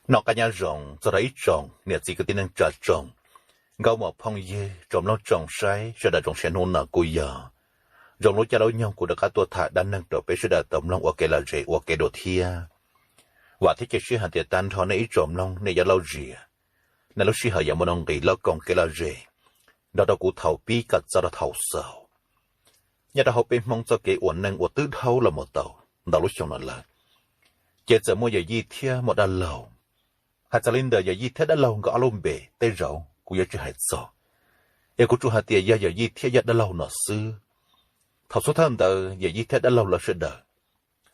Noj qab nyob zoo txog rau ib tsoom niam txiv kwv tij neej tsa tsoom nkauj muam phooj ywg tsoom mloog tsoom saib sawv daws. Zoo siab hnub no kuj yog zoo lub caij lub nyoog kuv rov qab tuaj tham dab neeg rau peb sawv daws tau mloog ua kev lom zem ua kev dua thiab. Vam thiab cia siab hais tias tag nrho nej ib tsoom mloog nej yuav laj zias, nej lub sij hawm yuav muaj nuj nqis loj koom kev lom zem nrog rau kuv thaum pib kom txog rau thaum xaus. Nyob rau hauv peb Hmoob txoj kev ua neej uas twb dhau los mus tau ntau lub xyoo no lawm, ces txawm muaj yawm yij thiab muaj dab laug. Hais txog li ntawm yawm yij thiab dab laug nkawd ob lub npe tej zaum kuv yuav tsis hais txog, es kuv tsuas hais tias yog yawm yij thiab yog dab laug no xwb. Thaum xub thawj ntawd yawm yij thiab dab laug lawv sawv daws,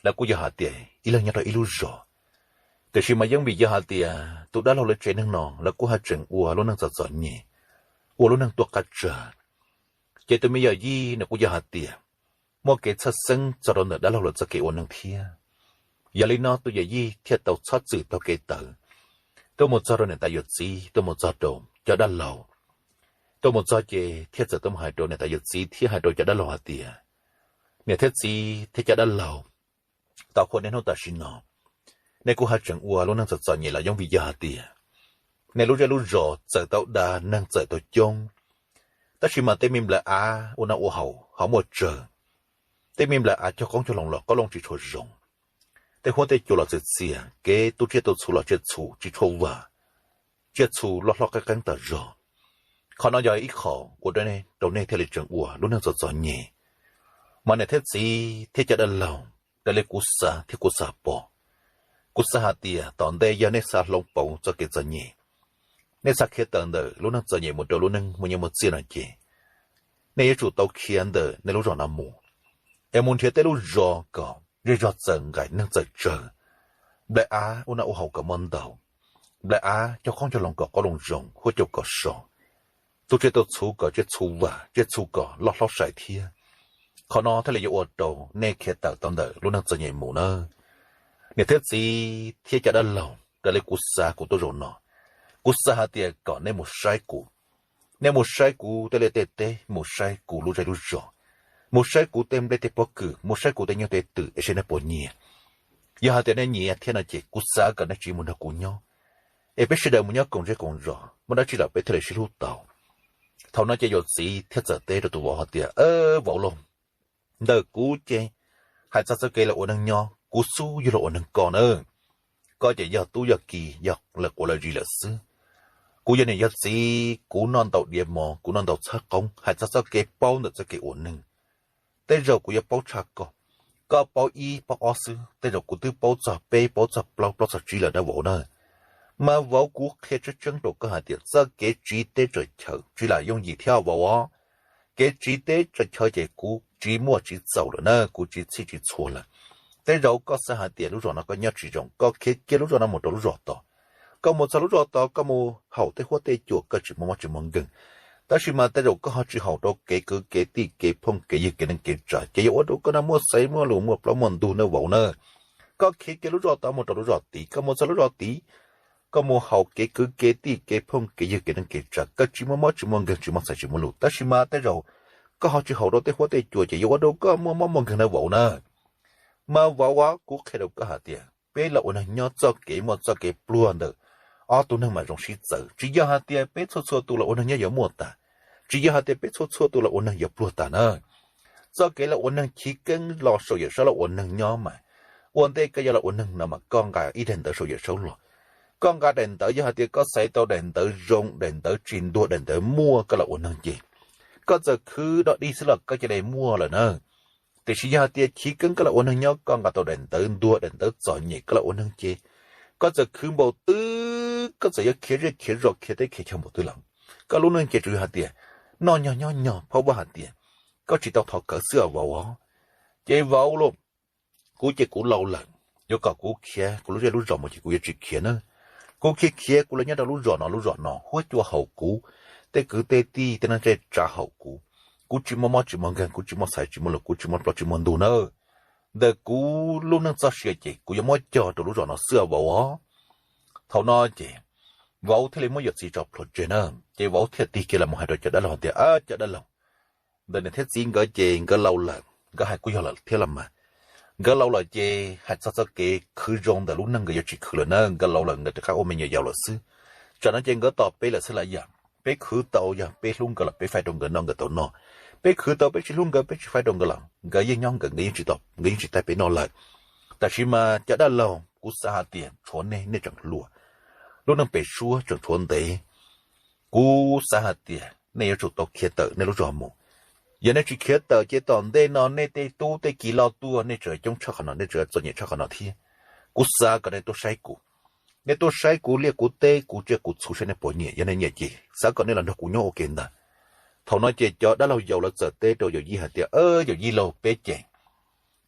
lawv kuj yog hais tias ib leeg nyob rau ib lub zos, tiam sis mas yeej vim yog hais tias tus dab laug lawv tsev neeg no lawv kuj haj tseem ua lub neej txom txom nyem, ua lub neej tuaj qab tsawg. Ces tus me yawm yij nws kuj yog hais tias muaj kev txhawj xeeb txog rau ntawm dab laug lawv txoj kev ua neej thiab. Yog li no tus yawm yij thiaj tau txhob txwm taug kev tawv tuaj mus txog rau niam tais yawm txiv, tuaj mus txog rau cov dab laug. Tuaj mus txog ces thiaj txawm tuaj mus hais rau niam tais yawm txiv thiab hais rau cov dab laug hais tias, niam thiab txiv thiab cov dab laug, tau qhuas nej hnub tam sim no, nej kuj haj tseem ua lub neej txom txom nyem los yeej vim yog hais tias nej lub zej lub zos txawm tau dav neeg txawm tau coob, tab sis mas tej me nplawm av ua noj ua haus ho muaj tsawg. Tej me nplawm av cog qoob cog loo los qoob loo tsis tshua zoo. Tej huab tej cua los txias txias, kev tu tsiaj tu txhu los tsiaj txhu tsis tshua vam, tsiaj txhu loj hlob qeeb qeeb tas zog. Qhov no yog ib qho ua rau nej thiaj li tseem ua lub neej txom txom nyem. Mas niam thiab txiv thiab cov dab laug, raws li kuv xav thiab kuv xav pom, kuv xav hais tias tom ntej yog nej xav hloov pauv txoj kev txom nyem, nej xav khiav tawm ntawm lub neej txom nyem mus rau lub neej muaj nyiaj muaj txiaj no ces nej yuav tsum tau khiav ntawm nej lub zos no mus, es mus nrhiav tej lub zos kom zej zog txawm nqaim neeg txawm tsawg, nplawm av ua noj ua haus kom muaj ntau, nplawm av cog qoob cog loo kom qoob loo zoo, huab cua kom so, tu tsiaj tu txhu kom tsiaj txhu vam tsiaj txhu kom loj hlob sai thiab. Qhov no thiaj li yuav ua rau nej khiav tawm tau ntawm lub neej txom nyem mus na. Niam thiab txiv thiab cov dab laug, raws li kuv xav kuv tuaj zaum no, kuv xav hais tias kom nej mus saib kuv. Nej mus saib kuv tej liaj tej teb, mus saib kuv lub zej lub zos, mus saib kuv tej nplej tej pob kws, mus saib kuv tej nyuj tej twm es saib nej puas nyiam. Yog hais tias nej nyiam thiab no ces kuv xav kom nej tsiv mus nrog kuv nyob, es peb sawv daws mus nyob koom zej koom zos, muaj dab tsi los peb thiaj li sib hlub tau. Thaum no ces yawm txiv thiaj txawm teb rau tus vauv hais tias, vauv lauj, ntawm kuv ces hais txog txoj kev los ua neeg nyob kuv xub yug los ua neeg koj na. Koj ces yog tub yog ki yog lawv quav lawv zis lawm xwb. Kuv yog niam yog txiv, kuv noj ntau diav mov, kuv noj ntau txhawb qoob, hais txog txoj kev paub ntawm txoj kev ua neeg, tej zaum kuv yuav paub tshaj koj. Koj paub ib paub ob xwb, tej zaum kuv twb paub txog peb paub txog plaub plaub txog tsib lawm na vauv na. Mas vauv, kuv qhia tseeb tseeb rau koj hais tias txoj kev tsiv teb tsaws chaw tsis lam yooj yim thiab vauv os. Kev tsiv teb tsaws chaw ces kuv tsiv muaj tsiv txaus lawm na, kuv tsiv txhij tsiv txhua lawm. Tej zaum koj xav hais tias lub zos no koj nyob tsis zoo, koj khiav kiag lub zos no mus rau lub zos tod. Koj mus txog lub zos tod koj mus haus tej huab tej cua koj tsis muaj mob tsis muaj nkeeg, tab sis mas tej zaum koj ho tsis haum rau kev kwv kev tij kev phooj kev ywg kev neej kev tsav ces yuav ua rau koj no muaj xaiv muaj lus muaj plaub muaj ntug na vauv na. Koj khiav kiag lub zos tod mus rau lub zos tid, koj mus txog lub zos tid, koj mus haus kev kwv kev tij kev phooj kev ywg kev neej kev tsav koj tsis muaj mob tsis muaj nkeeg tsis muaj xaiv tsis muaj lus, tab sis mas tej zaum koj ho tsis haum rau tej huab tej cua ces yuav ua rau koj muaj mob muaj nkeeg na vauv na. Mas vauv, kuv qhia rau koj hais tias peb los ua neeg nyob txoj kev muaj txoj kev pluag ntawm ob tug neeg mas zoo sib txawv, tsis yog hais tias peb txhua txhua tus los ua neeg nyob yuav muaj tas, tsis yog hais tias peb txhua txhua tus los ua neeg yuav pluag tas na. Txoj kev los ua neeg chiv keeb los saum yawm saub los ua neeg nyob mas, ua ntej koj yuav los ua neeg no mas koj nqa ib daim ntawv saum yawm saub los. Koj nqa daim ntawv, yog hais tias koj xaiv tau daim ntawv zoo daim ntawv tsis ntuag daim ntawv muaj koj los ua neeg ces koj txawm khwv dog dig xwb los koj cia li muaj lawm na. Tiam sis yog hais tias chiv keeb koj los ua neeg nyob koj nqa tau daim ntawv ntuag daim ntawv txom nyem koj los ua neeg ces koj txawm khwv npaum twg, koj txawm yuav khiav zej khiav zos khiav teb khiav chaw npaum twg los koj lub neej ces tsuas yog hais tias noj nyog nyob nyog phaub vaj hais tias koj tsis tau thov khawv xwb os vauv os. Ces vauv lauj, kuv ces kuv laus lawm, yuav kom kuv khiav kuv lub zej lub zos mus ces kuv yuav tsis khiav na. Kuv khiav khiav kuv los nyob rau lub zos no lub zos no huab cua haum kuv, tej kwv tej tij tej neej tej tsav haum kuv, kuv tsis muaj mob tsis muaj nkeeg, kuv tsis muaj xaiv tsis muaj lus, kuv tsis muaj plaub tsis muaj ntug na. Ntawm kuv lub neej txoj sia ces kuv yuav muab cog rau lub zos no xwb vauv os. Thaum no ces vauv thiaj li muab yawm txiv tso plhuav tseg na. Ces vauv thiaj tig kiag los mus hais rau cov dab laug tias, cov dab laug, ntawm niam thiab txiv nkawd ces nkawd laus lawm, nkawd hais kuj yog lawm thiab los mas. Nkawd laus lawm ces hais txog txoj kev khwv zoo ntawm lub neej nkawd yuav tsis khwv lawm na, nkawd laus lawm nkawd rov qab ua me nyuam yaus lawm xwb. Tsam no ces nkawd tos peb lawm xwb lawm yam, peb khwv tau yog peb hlub nkawd los peb faib rau nkawd noj nkawd tau noj, peb khwv tau peb tsis hlub nkawd peb tsis faib rau nkawd los nkawd yeej nyob nkawd, nkawd yeej tsis tau, nkawd yeej tsis taij peb noj lawm. Tab sis mas cov dab laug, kuv xav hais tias tshuav nej, nej tseem hluas, lub neej pem suab tseem tshuav ntev. Kuv xav hais tias nej yuav tsum tau khiav tawm nej lub zos mus. Yog nej tsis khiav tawm ces tom ntej no nej tej tub tej ki loj tuaj nej tseem coob tshaj qhov no, nej tseem txom nyem tshaj qhov no thiab. Kuv xav kom nej tuaj saib kuv, nej tuaj saib kuv liaj kuv teb kuv tsiaj kuv txhu saib nej puas nyiam, yog nej nyiam ces xav kom nej los nrog kuv nyob ua ke ntag. Thaum no ces cov dab laug yaus lawv txawm teb rau yawm yij hais tias, Yawm yij laug, peb ces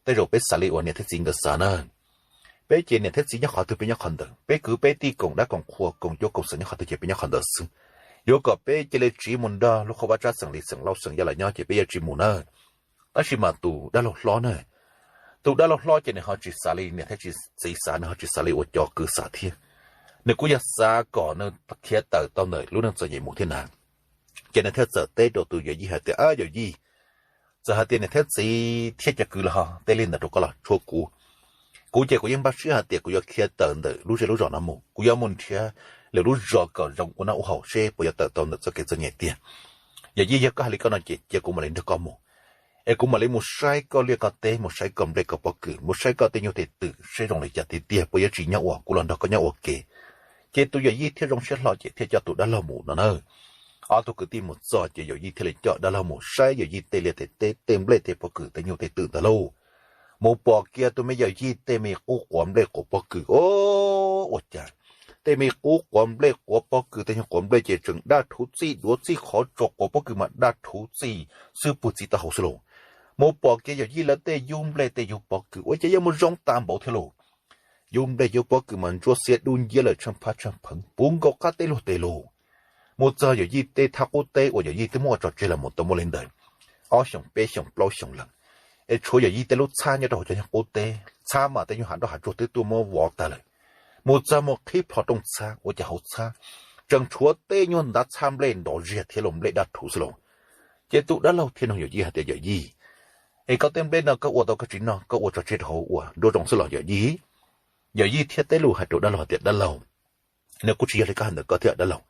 tej zaum peb xav li uas niam thiab txiv nkawd xav na. Peb ces niam thiab txiv nyob qhov twg peb nyob qhov ntawd, peb kwv peb tij koom dab koom qhua koom cuab koom xeem nyob qhov twg ces peb nyob qhov ntawd xwb. Yuav kom peb cia li tsiv mus nrog lub qhov vaj tsab xeem Lis xeem Lauj xeem Yaj lawv nyob ces peb yuav tsis mus na. Tab sis mas tus dab laug hlob na, tus dab laug hlob ces nws ho tsis xav li niam thiab txiv xav, nws ho tsis xav li uas cov kwv xav thiab. Nws kuj yog xav kom nws khiav tawm tau ntawm lub neej txom nyem mus thiab na. Ces nws thiaj txawm teb rau tus yawm yij hais tias, Yawm yij, txawm hais tias niam thiab txiv thiab cov kwv los ho tej li ntawd rau koj los tshuav kuv, kuv ces kuv yeej npaj siab hais tias kuv yuav khiav tawm ntawm lub zej lub zos no mus, kuv yuav mus nrhiav lwm lub zos kom zoo ua noj ua haus seb puas yuav tawm tau ntawm txoj kev txom nyem tiag. Yawm yij, yog koj hais li koj no ces cia kuv mam li nrog koj mus, es kuv mam li mus saib koj liaj koj teb, mus saib koj nplej koj pob kws, mus saib koj tej nyuj tej twm seb zoo li cas tiag tiag, puas yuav tsis nyob ua kuv los nrog koj nyob ua ke. Ces tus yawm yij thiaj zoo siab hlo ces thiaj coj tus dab laug mus no na. Ob tug kwv tij mus txog ces yawm yij thiaj li coj dab laug mus saib yawm yij tej liaj tej teb, tej nplej tej pob kws tej nyuj tej twm ntawd lauj. Mus pom kiag tus me yawm yij tej me qub quav nplej quav pob kws, o, ua cas tej me qub quav nplej quav pob kws tej nyuag quav nplej ces tseem daj rhuv txij duav txij qhov tso, quav pob kws mas daj rhuv txij xwb puag txij taub hau xwb lauj. Mus pom kiag yawm yij lawv tej yub nplej tej yub pob kws ua cas yuav mus zoo tas npaum thiab lauj. Yub nplej yub pob kws mas ntsuab xiab dub nciab lawm tsheej phab tsheej pheev puv nkaus qab teb luag tes lauj. Mus txog yawm yij tej thaj qub teb uas yawm yij twb muab ua tso tseg los mus tau muaj li ntawd ob xyoos peb xyoos plaub xyoos lawm, es tshuav yawm yij tej lub txhab nyob rau hauv cov nyuag qub teb, txhab mas tej nyuag hav nroj hav tsuag twb tuaj muab vov tag lawm. Mus txog mus qhib plho rooj txhab ua cas hauv txhab tseem tshuav tej nyuag ntav txhab nplej nrov ziag thiab lauj, nplej daj rhuv xwb lauj. Ces tus dab laug thiaj nug yawm yij hais tias, Yawm yij, es koj tej nplej no koj ua tau koj tsis noj koj ua tso tseg rau hauv ua nruab zoo xwb los yawm yij? Yawm yij thiaj teb lus hais rau dab laug hais tias, Dab laug, nws kuj tsis yog li koj hais ntawd koj thiab dab laug.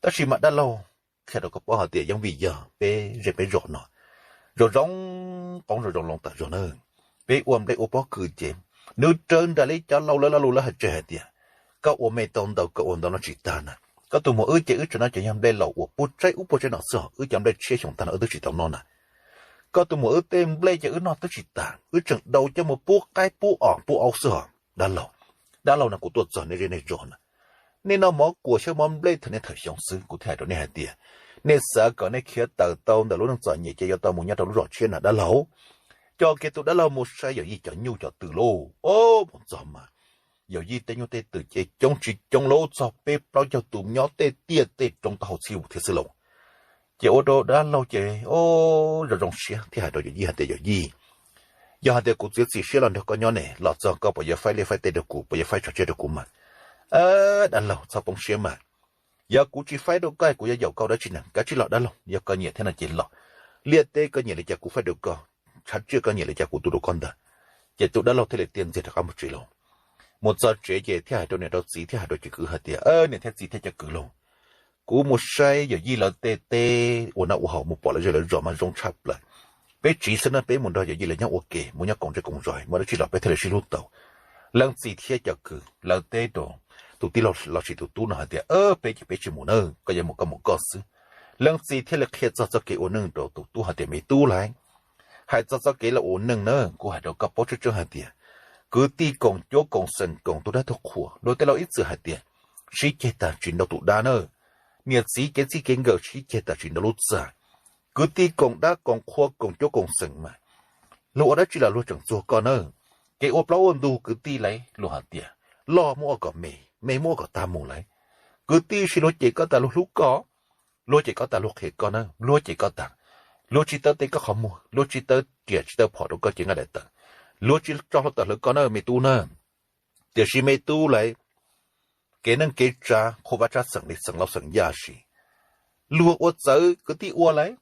Tab sis mas dab laug, qhia rau koj paub hais tias yeej vim yog peb zej peb zos no zoo zoo qoob zoo zoo loo tawm zog na, peb ua nplej ua pob kws ces nws raws nraim li cov laus lawv lo lus lawv hais tseg hais tias, koj ua me tau ntau koj ua ntau noj tsis tag na. Koj tus muam wb ces wb tseem noj cov yog nplej laus uas puag tsaib ub puag tsaib no xwb, wb cov nplej tshiab xyoo tag no wb twb tsis tau noj na. Koj tus muam wb tej nplej ces wb noj twb tsis tas, wb tseem daus coj mus pub qaib pub os pub aub xwb os. Dab laug, dab laug no kuv tuaj txog nej zej nej zos na, nej noj mov kuam xyaw mov nplej thaum niaj thaum xyoo xwb, kuv thiaj hais rau nej hais tias, nej xav kom nej khiav tawm tau ntawm lub neej txom nyem ces yuav tau mus nyob rau lub zos tshiab na dab laug. Coj kiag tus dab laug mus saib yawm yij cov nyuj cov twm lauj. Mus txog mas yawm yij tej nyuj tej twm ces coob tsis coob lauj, txog peb plaub caug tus nyob tej tiaj tej roob taub hau txhij vus thiab xwb lauj. Ces ua rau dab laug ces zoo zoo siab thiaj hais rau yawm yij hais tias, Yawm yij, yog hais tias kuv txiav txim siab los nrog koj nyob ne los txog koj puas yuav faib liaj faib teb rau kuv, puas yuav faib tsho tsiaj rau kuv mas? Dab laug txhob poob siab mas, yog kuv tsis faib rau koj kuv yuav yaum koj dab tsi na, kav tsij los dab laug, yog koj nyiam thiab no ces los. Liaj teb koj nyiam li cas kuv faib rau koj, tsho tsiaj koj nyiam li cas kuv tu rau koj ntag. Ces tus dab laug thiaj li tiaj ntxiag rov qab mus tsev lauj. Mus txog tsev ces thiaj hais rau niam rau txiv thiab hais rau cov kwv hais tias, Niam thiab txiv thiab cov kwv lauj, kuv mus saib yawm yij lawv tej teb ua noj ua haus mus pom lawv zej lawv zos mas zoo tshaj plaws. Peb tsiv xwb na, peb mus nrog yawm yij lawv nyob ua ke, mus nyob koom zej koom zos, muaj dab tsi los peb thiaj li sib hlub tau. Leej txiv thiab cov kwv lawv teb rau tus tij laug los sis tus tub no hais tias, Peb ces peb tsis mus na, koj yuav mus koj mus koj xwb. Leej txiv thiaj li qhia txog txoj kev ua neej rau tus tub hais tias, Me tub lauj, hais txog txoj kev los ua neej na, kuv hais rau koj paub tseeb tseeb hais tias kwv tij koom cuab koom xeem koom tus dab tug qhua, luag tej laus ib txwm hais tias sib ceg tag tsis nrau tus dab na, niam txiv kev txij kev nkawm sib ceg tag tsis nrau lub txaj. Kwv tij koom dab koom qhua koom cuab koom xeem mas luag ua dab tsi los luag tseem txuag koj na. Kev ua plaub ua ntug kwv tij lauj, luag hais tias loj muab ua kom me, me muab ua kom tag mus lauj. Kwv tij sis luag cem koj tas luag hlub koj, luag cem koj tas luag qhia koj na, luag cem koj tas luag tsis taw tes koj qhov muag, luag tsis taw riam tsis taw phom rau koj cev nqaij daim tawv, luag tsis tso hluav taws hlawv koj na me tub na. Tiam sis me tub lauj, kev neej kev tsav qhua vaj tsab xeem li xeem laus xeem yaj sis luag ua txawv kwv tij ua lauj,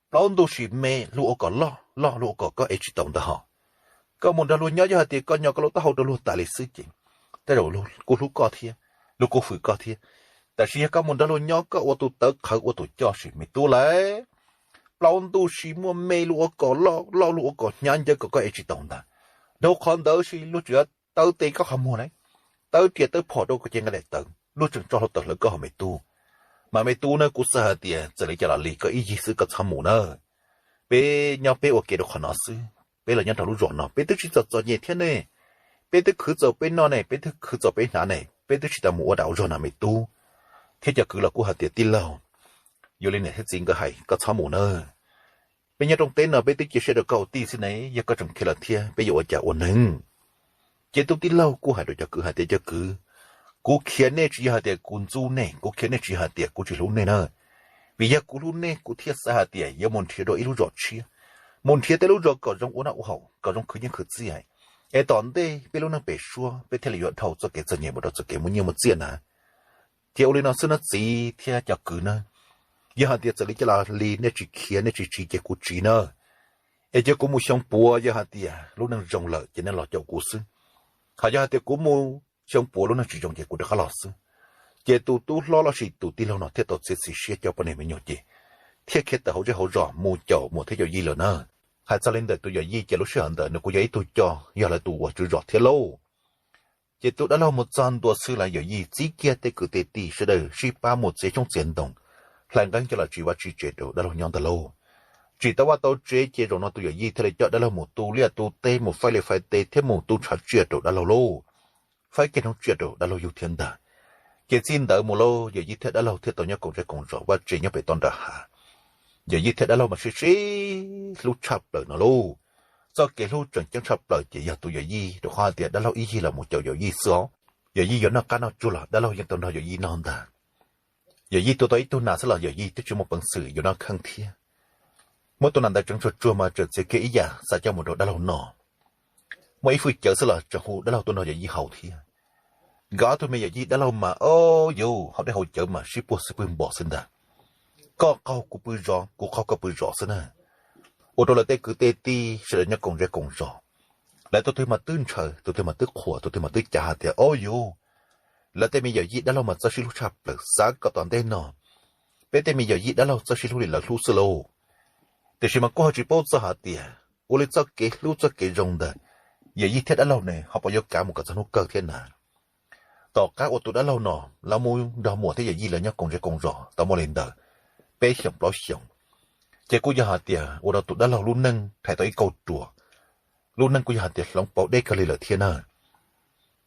plaub ntug sis me luag ua kom loj, loj luag ua kom koj ev tsis tau ntag hos. Koj mus nrog luag nyob yog hais tias koj nyo koj lub taub hau rau luag tas li xwb ces tej zaum kuj hlub koj thiab, luag kuj hwm koj thiab. Tab sis yog koj mus nrog luag nyob koj ua tus tawv qhawv ua tus coj sim me tub lawm, plaub ntuj sim muaj me luag ua kom loj, loj luag ua kom hnyav ncawv kom koj ev tsis tau ntag. Dhau qhov ntawd sim luag tseem yuav tawv tes koj qhov muag lawm, tawv riam tawv phom rau koj ces nqa daim tawv luag tseem tso hlo tawm hlawv koj hauv me tub. Mas me tub na, kuv xav hais tias txawm li cas los li koj ib yig xwb koj txhob mus na. Peb nyob peb ua ke rau qhov no xwb, peb los nyob rau lub zos no peb twb tsis txom txom nyem thiab ne, peb twb khwv txaus peb noj ne, peb twb khwv txaus peb hnav ne, peb twb tsis tau mus ua dab ua zog na me tub. Thiab cov kwv los kuj hais tias tij laug, yuav li niam thiab txiv nkawd hais koj txhob mus na. Peb nyob rooj teb no peb twb cia siab rau koj ua tij xwb ne, yog koj tseem khiav lawm thiab peb yuav ua cas ua neeg? Ces tus tij laug kuj hais rau cov kwv hais tias cov kwv, kuv khiav nej tsis yog hais tias kuv ntxub nej, kuv khiav nej tsis yog hais tias kuv tsis hlub nej na. Vim yog kuv hlub nej kuv thiaj xav hais tias yuav mus nrhiav dua ib lub zos tshiab, mus nrhiav tej lub zos kom zoo ua noj ua haus, kom zoo khwv nyiaj khwv txiaj, es tom ntej peb lub neej pem suab peb thiaj li yuav dhau txoj kev txom nyem mus rau txoj kev muaj nyiaj muaj txiaj na. Ces ua li no xwb nawb txiv thiab cov kwv na, yog hais tias txawm li cas los li nej tsis khiav nej tsis tsiv ces kuv tsiv na. Es cia kuv mus xyoo puav, yog hais tias lub neej zoo lawm ces nej los caum kuv xwb. Hos yog hais tias kuv mus xyoo puav lub neej tsis zoo ces kuv rov qab los xwb. Ces tus tub hlob los sis tus tij laug no thiaj tau txiav txim siab coj poj niam me nyuam ces thiaj khiav tawm hauv zej hauv zos mus caum muam thiab yawm yij lawm na. Hais txog li ntawm tus yawm yij ces lub sij hawm ntawd nws kuj yog ib tug coj yog lawv tus uas tswv zos thiab lauj. Ces tus dab laug mus txog ntua xwb los yawm yij txib kiag tej kwv tej tij sawv daws sib pab mus txiav xyoob txiav ntoo, hlais nqeeb coj los tsiv vaj tsiv tsev rau dab laug nyob ntag lauj. Tsim tau vaj tau tsev ces zaum no tus yawm yij thiaj li coj dab laug mus tu liaj tu teb, mus faib liaj faib teb thiab mus tu tshav tsiaj rau dab laug lauj, faib kiag noob tsiaj rau dab laug yug thiab ntag. Ces txij ntawd mus lauj, yawm yij thiab dab laug thiaj tau nyob koom zej koom zos vaj tsev nyob pem toj nram hav. Yawm yij thiab dab laug mas sib sib hlub tshaj plaws no lauj. Txoj kev hlub tseem ceeb tshaj plaws ces yog tus yawm yij, rau qhov hais tias dab laug ib yig los mus caum yawm yij xwb os. Yawm yij yuav noj qab noj tsuag los dab laug yeej tau nrog yawm yij noj ntag. Yawm yij tua tau ib tug nas xwb los yawm yij twb tsis muaj peev xwm yuav noj kheej thiab. Muab tus nas ntawd tseev tsuag tsuag mas tseem txiav kiag ib yam xa coj mus rau dab laug noj. Muaj ib fwj cawv xwb los tseem hu dab laug tuaj nrog yawm yij haus thiab. Nkawd ob tug me yawm yij dab laug mas o, yus haus dej haus cawv mas sib puag xwb pwg npos xwb ntag. Koj qaug kuv pw zov, kuv qaug koj pw zov xwb na. Ua rau lawv tej kwv tej tij sawv daws nyob koom zej koom zos, lawv tus twg mas twb ntshaw, tus twg mas twb qhuas, tus twg mas twb cav hais tias o yus, lawv tej me yawm yij dab laug mas txawj sib hlub tshaj plaws, xav kom tom ntej no peb tej me yawm yij dab laug txawj sib hlub li lawv hlub xwb lauj. Tiam sis mas kuj ho tsis paub txog hais tias ua li txoj kev hlub txoj kev zoo ntawd, yawm yij thiab dab laug ne ho puas yuav kav mus kom txog hnub kawg thiab na. Tom qab uas tus dab laug no los mus nrog muam thiab yawm yij lawv nyob koom zej koom zos tau muaj li ntawd peb xyoos plaub xyoos, ces kuj yog hais tias ua rau tus dab laug lub neej rhais tau ib kauj ruam, lub neej kuj yog hais tias hloov pauv deb kawg li lawm thiab na.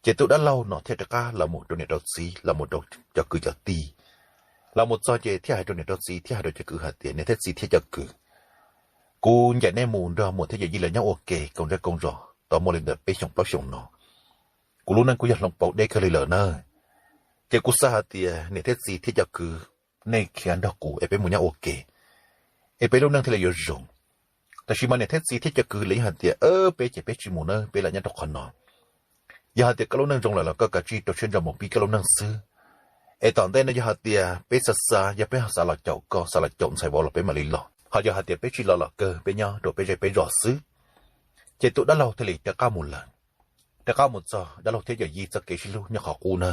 Ces tus dab laug no thiaj rov qab los mus rau niam rau txiv, los mus rau cov kwv cov tij. Los mus txog ces thiaj hais rau niam rau txiv thiab hais rau cov kwv hais tias niam thiab txiv thiab cov kwv, kuv ncaim nej mus nrog muam thiab yawm yij lawv nyob ua ke koom zej koom zos tau muaj li ntawd peb xyoos plaub xyoos no, kuv lub neej kuj yog hloov pauv deb kawg li lawm na. Ces kuv xav hais tias niam thiab txiv thiab cov kwv, nej khiav nrog kuv es peb mus nyob ua ke, es peb lub neej thiaj li yuav zoo. Tab sis mas niam thiab txiv thiab cov kwv lawv yeej hais tias peb ces peb tsis mus na, peb lam nyob rau qhov no. Yog hais tias koj lub neej zoo lawm los koj kav tsij rau siab ntso mus pib koj lub neej xwb. Es tom ntej no yog hais tias peb xav xav, yog peb xav los caum koj, xav los caum ntxhais vauv los peb mam li los, ho yog hais tias peb tsis los los kawg peb nyob rau peb zej peb zos xwb. Ces tus dab laug thiaj li rov qab mus lawm. Rov qab mus txog dab laug thiab yawm yij txoj kev sib hlub nyob qhov qub na.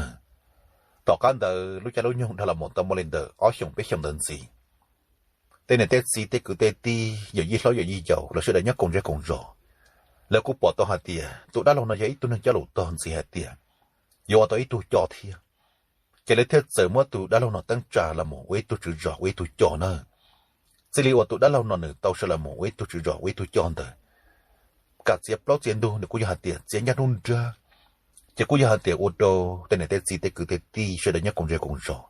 Tom qab ntawd lub caij lub nyoog dhau los mus tau muaj li ntawm ob xyoos peb xyoos ntawd ntxiv, tej niam tej txiv tej kwv tej tij yawm yij hlob yawm yij yau lawv sawv daws nyob koom zej koom zos, lawv kuj pom tau hais tias tus dab laug no yog ib tug neeg coj lus tog ntxiv hais tias yuav ua tau ib tug coj thiab. Ces lawv thiaj txawm muab tus dab laug no teeb tsa los mus ua ib tug tswv zos ua ib tug coj na. Txij li uas tus dab laug no nws tau sawv los mus ua ib tug tswv zos ua ib tug coj ntawd, kam txiav plaub txiav ntug nws kuj yog hais tias txiav ncaj hnub nrab. Ces kuj yog hais tias ua rau tej niam tej txiv tej kwv tej tij sawv daws nyob koom zej koom zos,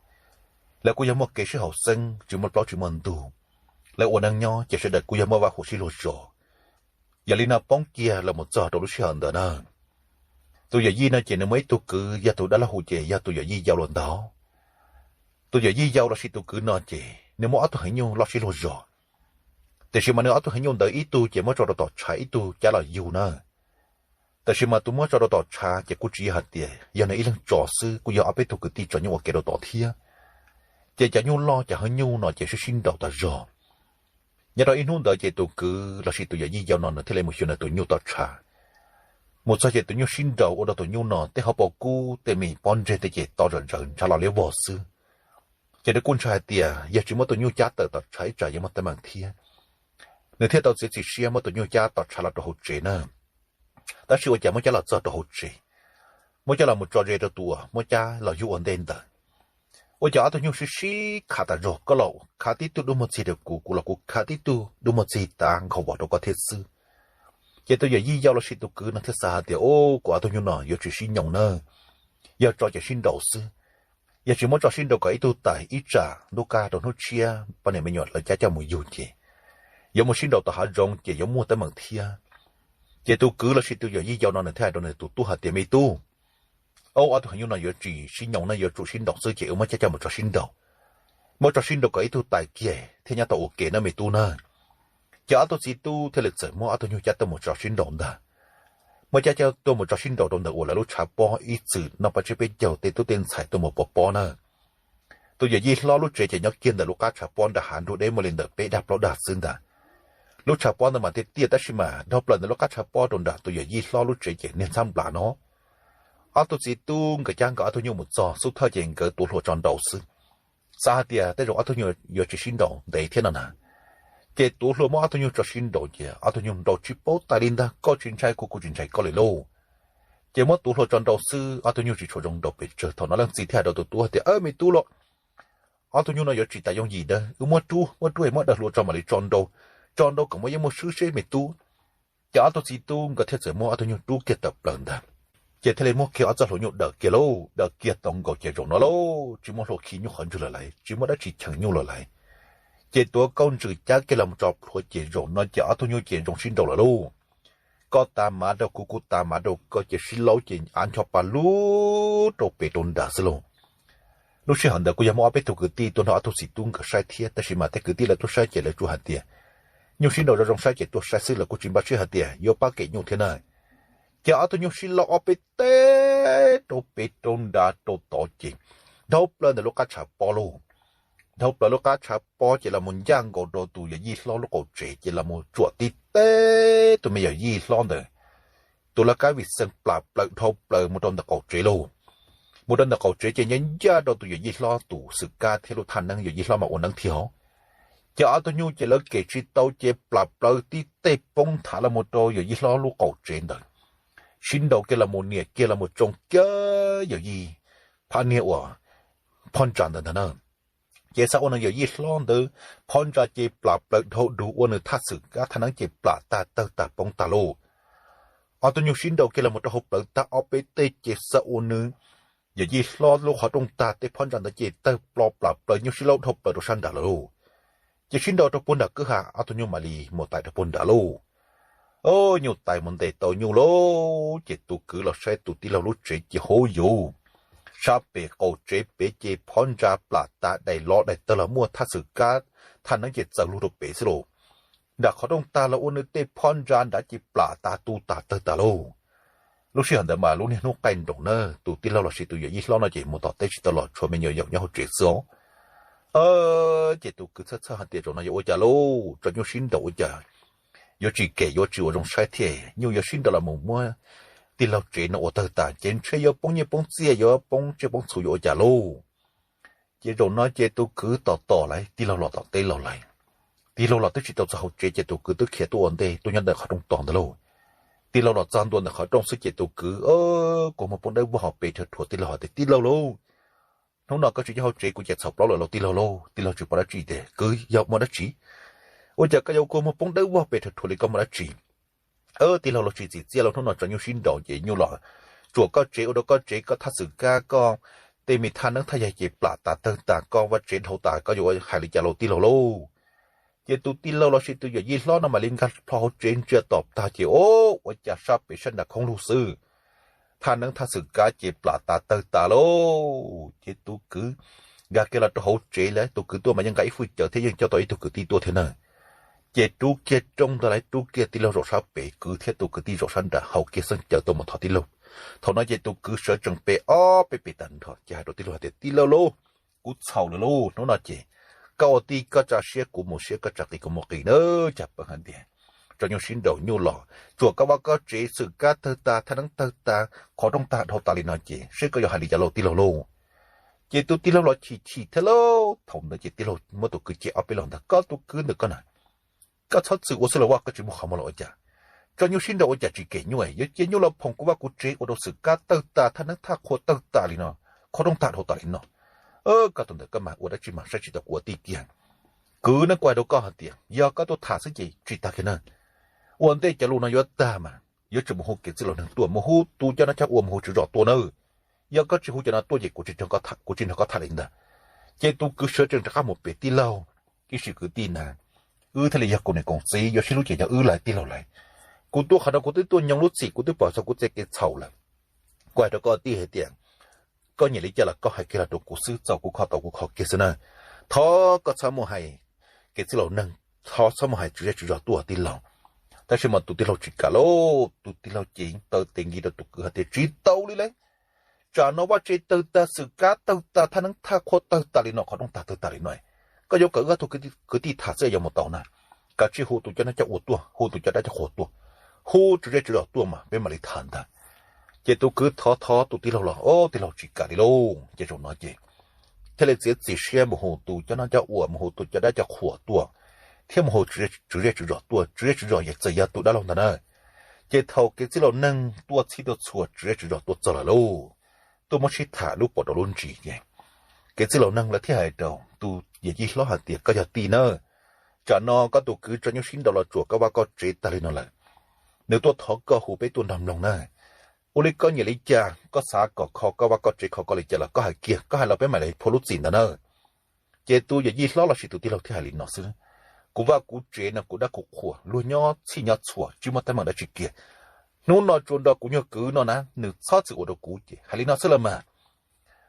lawv kuj yog muaj kev sib haum xeeb tsis muaj plaub tsis muaj ntug. Lawv ua neej nyob ces sawv daws kuj yog muaj vaj huam sib luag zos. Yog li no poob kiag los mus txog rau lub sij hawm ntawd na, tus yawm yij no ces nws muaj ib tug kwv yog tus dab laug hu ces yog tus yawm yij yau los ntag. Tus yawm yij yau lossis tus kwv no ces nws muaj ob tug heev nyuj loj sib luag zos. Tiam sis mas nws ob tug heev nyuj ntawd ib tug ces muab tso rau tom tshav ib tug cab los yug na. Tab sis mas tus muab tso rau tom tshav ces kuj tsis yog hais tias yog nws ib leeg tso xwb, kuj yog ob peb tug kwv tij tso nyuj ua ke rau tom thiab. Ces cov nyuj loj cov heev nyuj no ces sib sib nraus tas zog. Nyob rau ib hnub ntawd ces tus kwv lossis tus yawm yij yau no nws thiaj li mus xyuas nws tus nyuj tom tshav. Mus txog ces tus nyuj sib nraus ua rau tus nyuj no tej hauv paus kub tej me pob ntseg tej ces to zom zaws ntshav los liab vog xwb. Ces nws kuj ntshai hais tias yog tsis muab tus nyuj cab tawm tom tshav ib tsam yuav muaj teeb meem thiab. Nws thiaj tau txiav txim siab muab tus nyuj cab tom tshav los rau hauv tsev na. Tab sis ua cas muab cab los txog rau hauv tsev, muab cab los mus tso ze rau tus uas muab cab los yug ua ntej ntawd. Ua cas ob tug nyuj sib sib khav tas zog, koj los khav tib tug dub muag txig rau kuv, kuv los kuv khav tib tug dub muag txig tav nkhaus vos rau koj thiab xwb. Ces tus yawm yij yau los sis tus kwv no thiaj xav hais tias, Ub, kuv ob tug nyuj no yuav tsis sib nyoos na, yog tso ces sib nraus xwb. Yog tsis muab tso sib nraus kom ib tug tais ib tsam ntuj kaj rau hnub tshiab poj niam me nyuam lawv cab coj mus yug ces yuav mus sib nraus tom hav zoov ces yuav muaj teeb meem thiab. Ces tus kwv los sis tus yawm yij yau no nws thiaj hais rau nws tus tub hais tias, Me tub, ob tug heev nyuj no yuav tsis sib nyoos ne, yuav tsum sib nraus xwb ces wb muab cab coj mus tso sib nraus. Muab tso sib nraus kom ib tug tais kiag thiaj nyob tau ua ke na me tub na. Ces ob tug txiv tub thiaj li txawm muab ob tug nyuj cab tuaj mus tso sib nraus ntag. Muab cab coj tuaj mus tso sib nraus rau ntawm uas lawv lub tshav pob ib txwm noj paj tseb peb caug tej tub tej ntxhais tuaj mus pov pob na. Tus yawm yij hlob lub tsev ces nyob kiag ntawm lub qab tshav pob nram hav nruab deb muaj li ntawm peb dag plaub dag xwb ntag. Lub tshav pob ntawd mas tiaj tiaj tab sis mas dhau plaws ntawm lub qab tshav pob rau nram tus yawm yij hlob lub tsev ces niag ntxhab nplas no. Ob tug txiv tub nkawd cab nkawd ob tug nyuj mus txog xub thawj ces nkawd tuav hluas tso nraus xwb, xav hais tias tej zaum ob tug nyuj yuav tsis sib nraus ntev thiab no na. Ces tuav hluas muab ob tug nyuj tso sib nraus ces ob tug nyuj nraus tsis paub tais li ntag, koj tsis ntshai kuv, kuv tsis ntshai koj li lauj. Ces muab tuav hluas tso nraus xwb, ob tug nyuj tsis tshua zoo nraus pes tsawg. Thaum no leej txiv thiaj hais rau tus tub hais tias, Me tub los, ob tug nyuj no yuav tsis tas yooj yim na, wb muab rub, muab rub es muab daws hluas tso mam li tso nraus, tso nraus kom muaj yeeb muaj swb seb me tub. Ces ob tug txiv tub nkawd thiaj txawm muab ob tug nyuj rub kiag tawm plaws ntag. Ces thiaj li muab kiag ob txoj hlua nyuj daws kiag lauj, daws kiag tau nkaus ces zaum no lauj, tsis muaj hlua khi nyuj qhov ntswg lawm lauj, tsis muaj dab tsi cheem nyuj lawm lauj. Ces tuav kauj ntswm cab kiag los mus tso plhuav ces zaum no ces ob tug nyuj ces zoo sib nraus lawm lauj. Koj tas mav rau kuv, kuv tas mav rau koj ces sib laub ces av ncho pa lub rau pem rau nrad xwb lauj. Lub sij hawm ntawd kuj yog muaj ob peb tug kwv tij tuaj nrog ob tug txiv tub nkawd saib thiab, tab sis mas tej kwv tij lawv tuaj saib ces lawv tsuas hais tias nyuj sib nraus zoo zoo saib ces tuaj saib xwb, lawv kuj tsis npaj siab hais tias yuav pab kem nyuj thiab na. Ces ob tug nyuj sib laub ob peb teg rau pem rau nrad rau tod ces dhau plaws ntawm lub qab tshav pob lauj. Dhau plaws lub qab tshav pob ces los mus ncaj nkaus rau tus yawm yij hlob lub qaum tsev ces los mus tsuam tib teg tus me yawm yij hlob ntawd tus laj kab vim xees plam plaws dhau plaws mus rau ntawm qaum tsev lauj. Mus rau ntawm qaum tsev ces ncaj ncaj rau tus yawm yij hlob tus xwm kab thiab lub thaj neeb, yawm yij hlob mas ua neeb thiab os. Ces ob tug nyuj ces lawv kem tsis tau ces plam plaws tib teg poob nthav los mus rau yawm yij hlob lub qaum tsev ntawd, sib nraus kiag los mus niam kiag los mus tsoo kiag yawm yij phab niag uas phab ntsa ntawd ntag na. Ces xav ua nws yawm yij hlob ntawd phab ntsa ces plam plaws dhau dug ua nws thaj xwm kab thaj neeb ces plam tag tawg tag poob tag lauj. Ob tug nyuj sib nraus kiag los mus rau hauv plawv tag ob peb teg ces xav ua nws yawm yij hlob lub qhov rooj tag, tej phab ntsa ntawd ces tawg plo plam plaws nyuj sib laub dhau plaws rau sab nrad lawm lauj. Ces sib nraus rau puag nram kwj ha, ob tug nyuj mam li mus tais rau puag nrad lauj. Nyuj tais mus ntes tau nyuj lauj, ces tus kwv los saib tus tij laug lub tsev ces hauv yuv, sab pem qaum tsev pem ces phab ntsa plam tas daim lov daim tawg los muaj thaj xwm kab thaj neeb ces txaws lug rau pem xwb lauj. Nram qhov rooj tag los ua nws tej phab ntsa nrad ces plam tas tu tas tawg tas lauj. Lub sij hawm ntawd mas lub niag hnub qaij nroos na, tus tij laug los sis tus yawm yij hlob no ces mus tom teb tsis tau los, tshuav me nyuam yaus nyob hauv tsev xwb os. Ces tus kwv txhawj txhawj hais tias zaum no yuav ua cas lauj, tso nyuj sib nraus ua cas yuav tsis kem, yuav tsis ua zoo saib thiab, nyuj yuav sib nraus los mus muab tij laug tsev no ua tawg tas ces ntshe yuav poob nyiaj poob txiaj, yuav poob tsiaj poob txhu, yuav ua cas lauj. Ces zaum no ces tus kwv tos tos lawm, tij laug los tom teb los lawm. Tij laug los twb tsis tau txog hauv tsev ces tus kwv twb khiav tuaj ua ntej tuaj nyob ntawm qhov rooj tos ntawd lauj. Tij laug los txog ntua ntawm qhov rooj xwb ces tus kwv kua muag poob dawb vog hauv pes rhawv rhuav tij laug hais tias, Tij laug lauj, hnub no koj tsis nyob hauv tsev kuv ces txhaum plaub lawm lauj tij laug lauj. Tij laug tsis paub dab tsi tias, Kwv, yog muaj dab tsi? Ua cas koj yuav kua muag poob dawb vog pes rhawv rhuav li, koj muaj dab tsi? Tij laug, luag tsis txim txiaj lauj, hnub no tsov nyuj sib nraus ces nyuj los tsuam koj tsev, ua rau koj tsev, koj thaj xwm kab, koj tej me thaj neeb thaj yaig ces plam tas tawg tas, koj vaj tsev dhau tas, koj yuav hais li cas lauj tij laug lauj? Ces tus tij laug los sis tus yawm yij hlob no mam li nkag plho hauv tsev ntsia tom tag ces, o, ua cas sab pem sab nram khoob lug xwb, thaj neeb thaj xwm kab ces plam tas tawg tas lauj. Ces tus kwv nkag kiag los rau hauv tsev lawm, tus kwv tuaj mas yeej nqa ib fwj cawv thiab yeej coj tau ib tug kwv tij tuaj thiab na. Ces rub kiag rooj ntag lauj, rub kiag tij laug zaum sab pem, kwv thiab tus kwv tij zaum sab nram, haus kiag xeeb cawv tuaj mus thov tij laug. Thaum no ces tus kwv sawv tsees pem ob peb pes tag nrho ces hais rau tij laug hais tias, Tij laug lauj, kuv txhaum lawm lauj, hnub no ces koj ua tij koj tsa siab kuv mus siab, koj tsa qis kuv mus qis na. Cas peev hais tias tso nyuj sib nraus nyuj los tsuam koj vaj koj tsev xwm kab tawg tas thaj neeb tawg tas qhov rooj tag dhau tas li no ces seb koj yuav hais li cas lauj tij laug lauj. Ces tus tij laug los chim chim thiab lauj. Thaum ntawd ces tij laug muab tus kwv cem ob peb los ntag, koj tus kwv ntawm koj na, koj txhob txwm ua xwb los vaj, koj tsis muaj qhov muag los ua cas? Tso nyuj sib nraus ua cas tsis kem nyuj, yuav cia nyuj los phoom kuv vaj kuv tsev ua rau xwm kab tawg tas thaj neeb thaj qhua tawg tas li no, qhov rooj tag dhau tas li no. Koj tus ntawm koj mas ua dab tsi mas saib tsis taus kuv ua tij kiag. Kwv, neb kuv hais rau koj hais tias yog koj tuaj tham xwb ces tsis tag kiag na. Ua ntej cov lus no yuav tag mas yuav tsum mus hu kev txwj laus neeg tuaj, mus hu tus coj noj coj ua, mus hu tswv zos tuaj na. Yog koj tsis hu cov no tuaj ces kuv tsis nrog koj tham li ntag. Ces tus kwv sawv tsees rov qab mus pem tij laug, ib sim kwv tij na, wb thiaj li yog koom niam koom txiv, yuav sib hlub ces yog wb lawm tij laug lawm. Kuv tuaj qhov no kuv twb tuaj nyoog lub txim, kuv twb pom txog kuv txoj kev txhaum lawm. Kuv hais rau koj tij hais tias koj nyiam li cas los koj hais kiag los rau kuv xwb, txaus kuv kho tau kuv kho kiag xwb na. Thov koj txhob mus hais kev txwj laus neeg, thov txhob mus hais tswv zej tswv zos tuaj tij laug. Tab sis mas tus tij laug tsis kam lauj, tus tij laug ces taw tes nki rau tus kwv hais tias tsis tau li lauj. Tsam no vaj tsev tawg tag, xwm kab tawg tag, thaj neeb thaj qhua tawg tas li no, qhov rooj tag tawg tas li no, koj yuav kom wb ob tug kwv tij tham xwb yuav mus tau na? Kav tsij hu tus coj noj coj ua tuaj, hu tus coj dab coj qhua tuaj, hu tswv zej tswv zos tuaj mas peb mam li tham ntag. Ces tus kwv thov thov tus tij laug los, o, tij laug tsis kam li lauj. Ces zaum no ces thiaj li txiav txim siab mus hu tus coj noj coj ua, mus hu tus coj dab coj qhua tuaj, thiab mus hu tswv zej tswv zos tuaj. Tswv zej tswv zos ces txawm yog tus dab laug ntag na. Ces thaum kev txwj laus neeg tuaj txhij tuaj txhua tswv zej tswv zos tuaj txog lawm lauj, tuaj muab sib tham lub pom rau lub ntsis ces kev txwj laus neeg lawv thiaj hais rau tus yawm yij hlob hais tias koj yog tij na, tsam no koj tus kwv tso nyuj sib nraus los tsuam koj vaj koj tsev tag li no lawm. Nws tuaj thov koj hu peb tuaj nrog mloog na. Ua li koj nyiam li cas, koj xav kom kho koj vaj koj tsev, kho koj li cas los koj hais kiag, koj hais los peb mam li phua lub txim ntawd na. Ces tus yawm yij hlob lossis tus tij laug thiaj hais li no xwb, kuv vaj kuv tsev no kuv dab kuv qhua luag nyob txhij nyob txhua tsis muaj teeb meem dab tsi kiag. Hnub no tsuas nrog kuv nyuag kwv no na, nws txhob txwm ua rau kuv ces hais li no xwb los mas.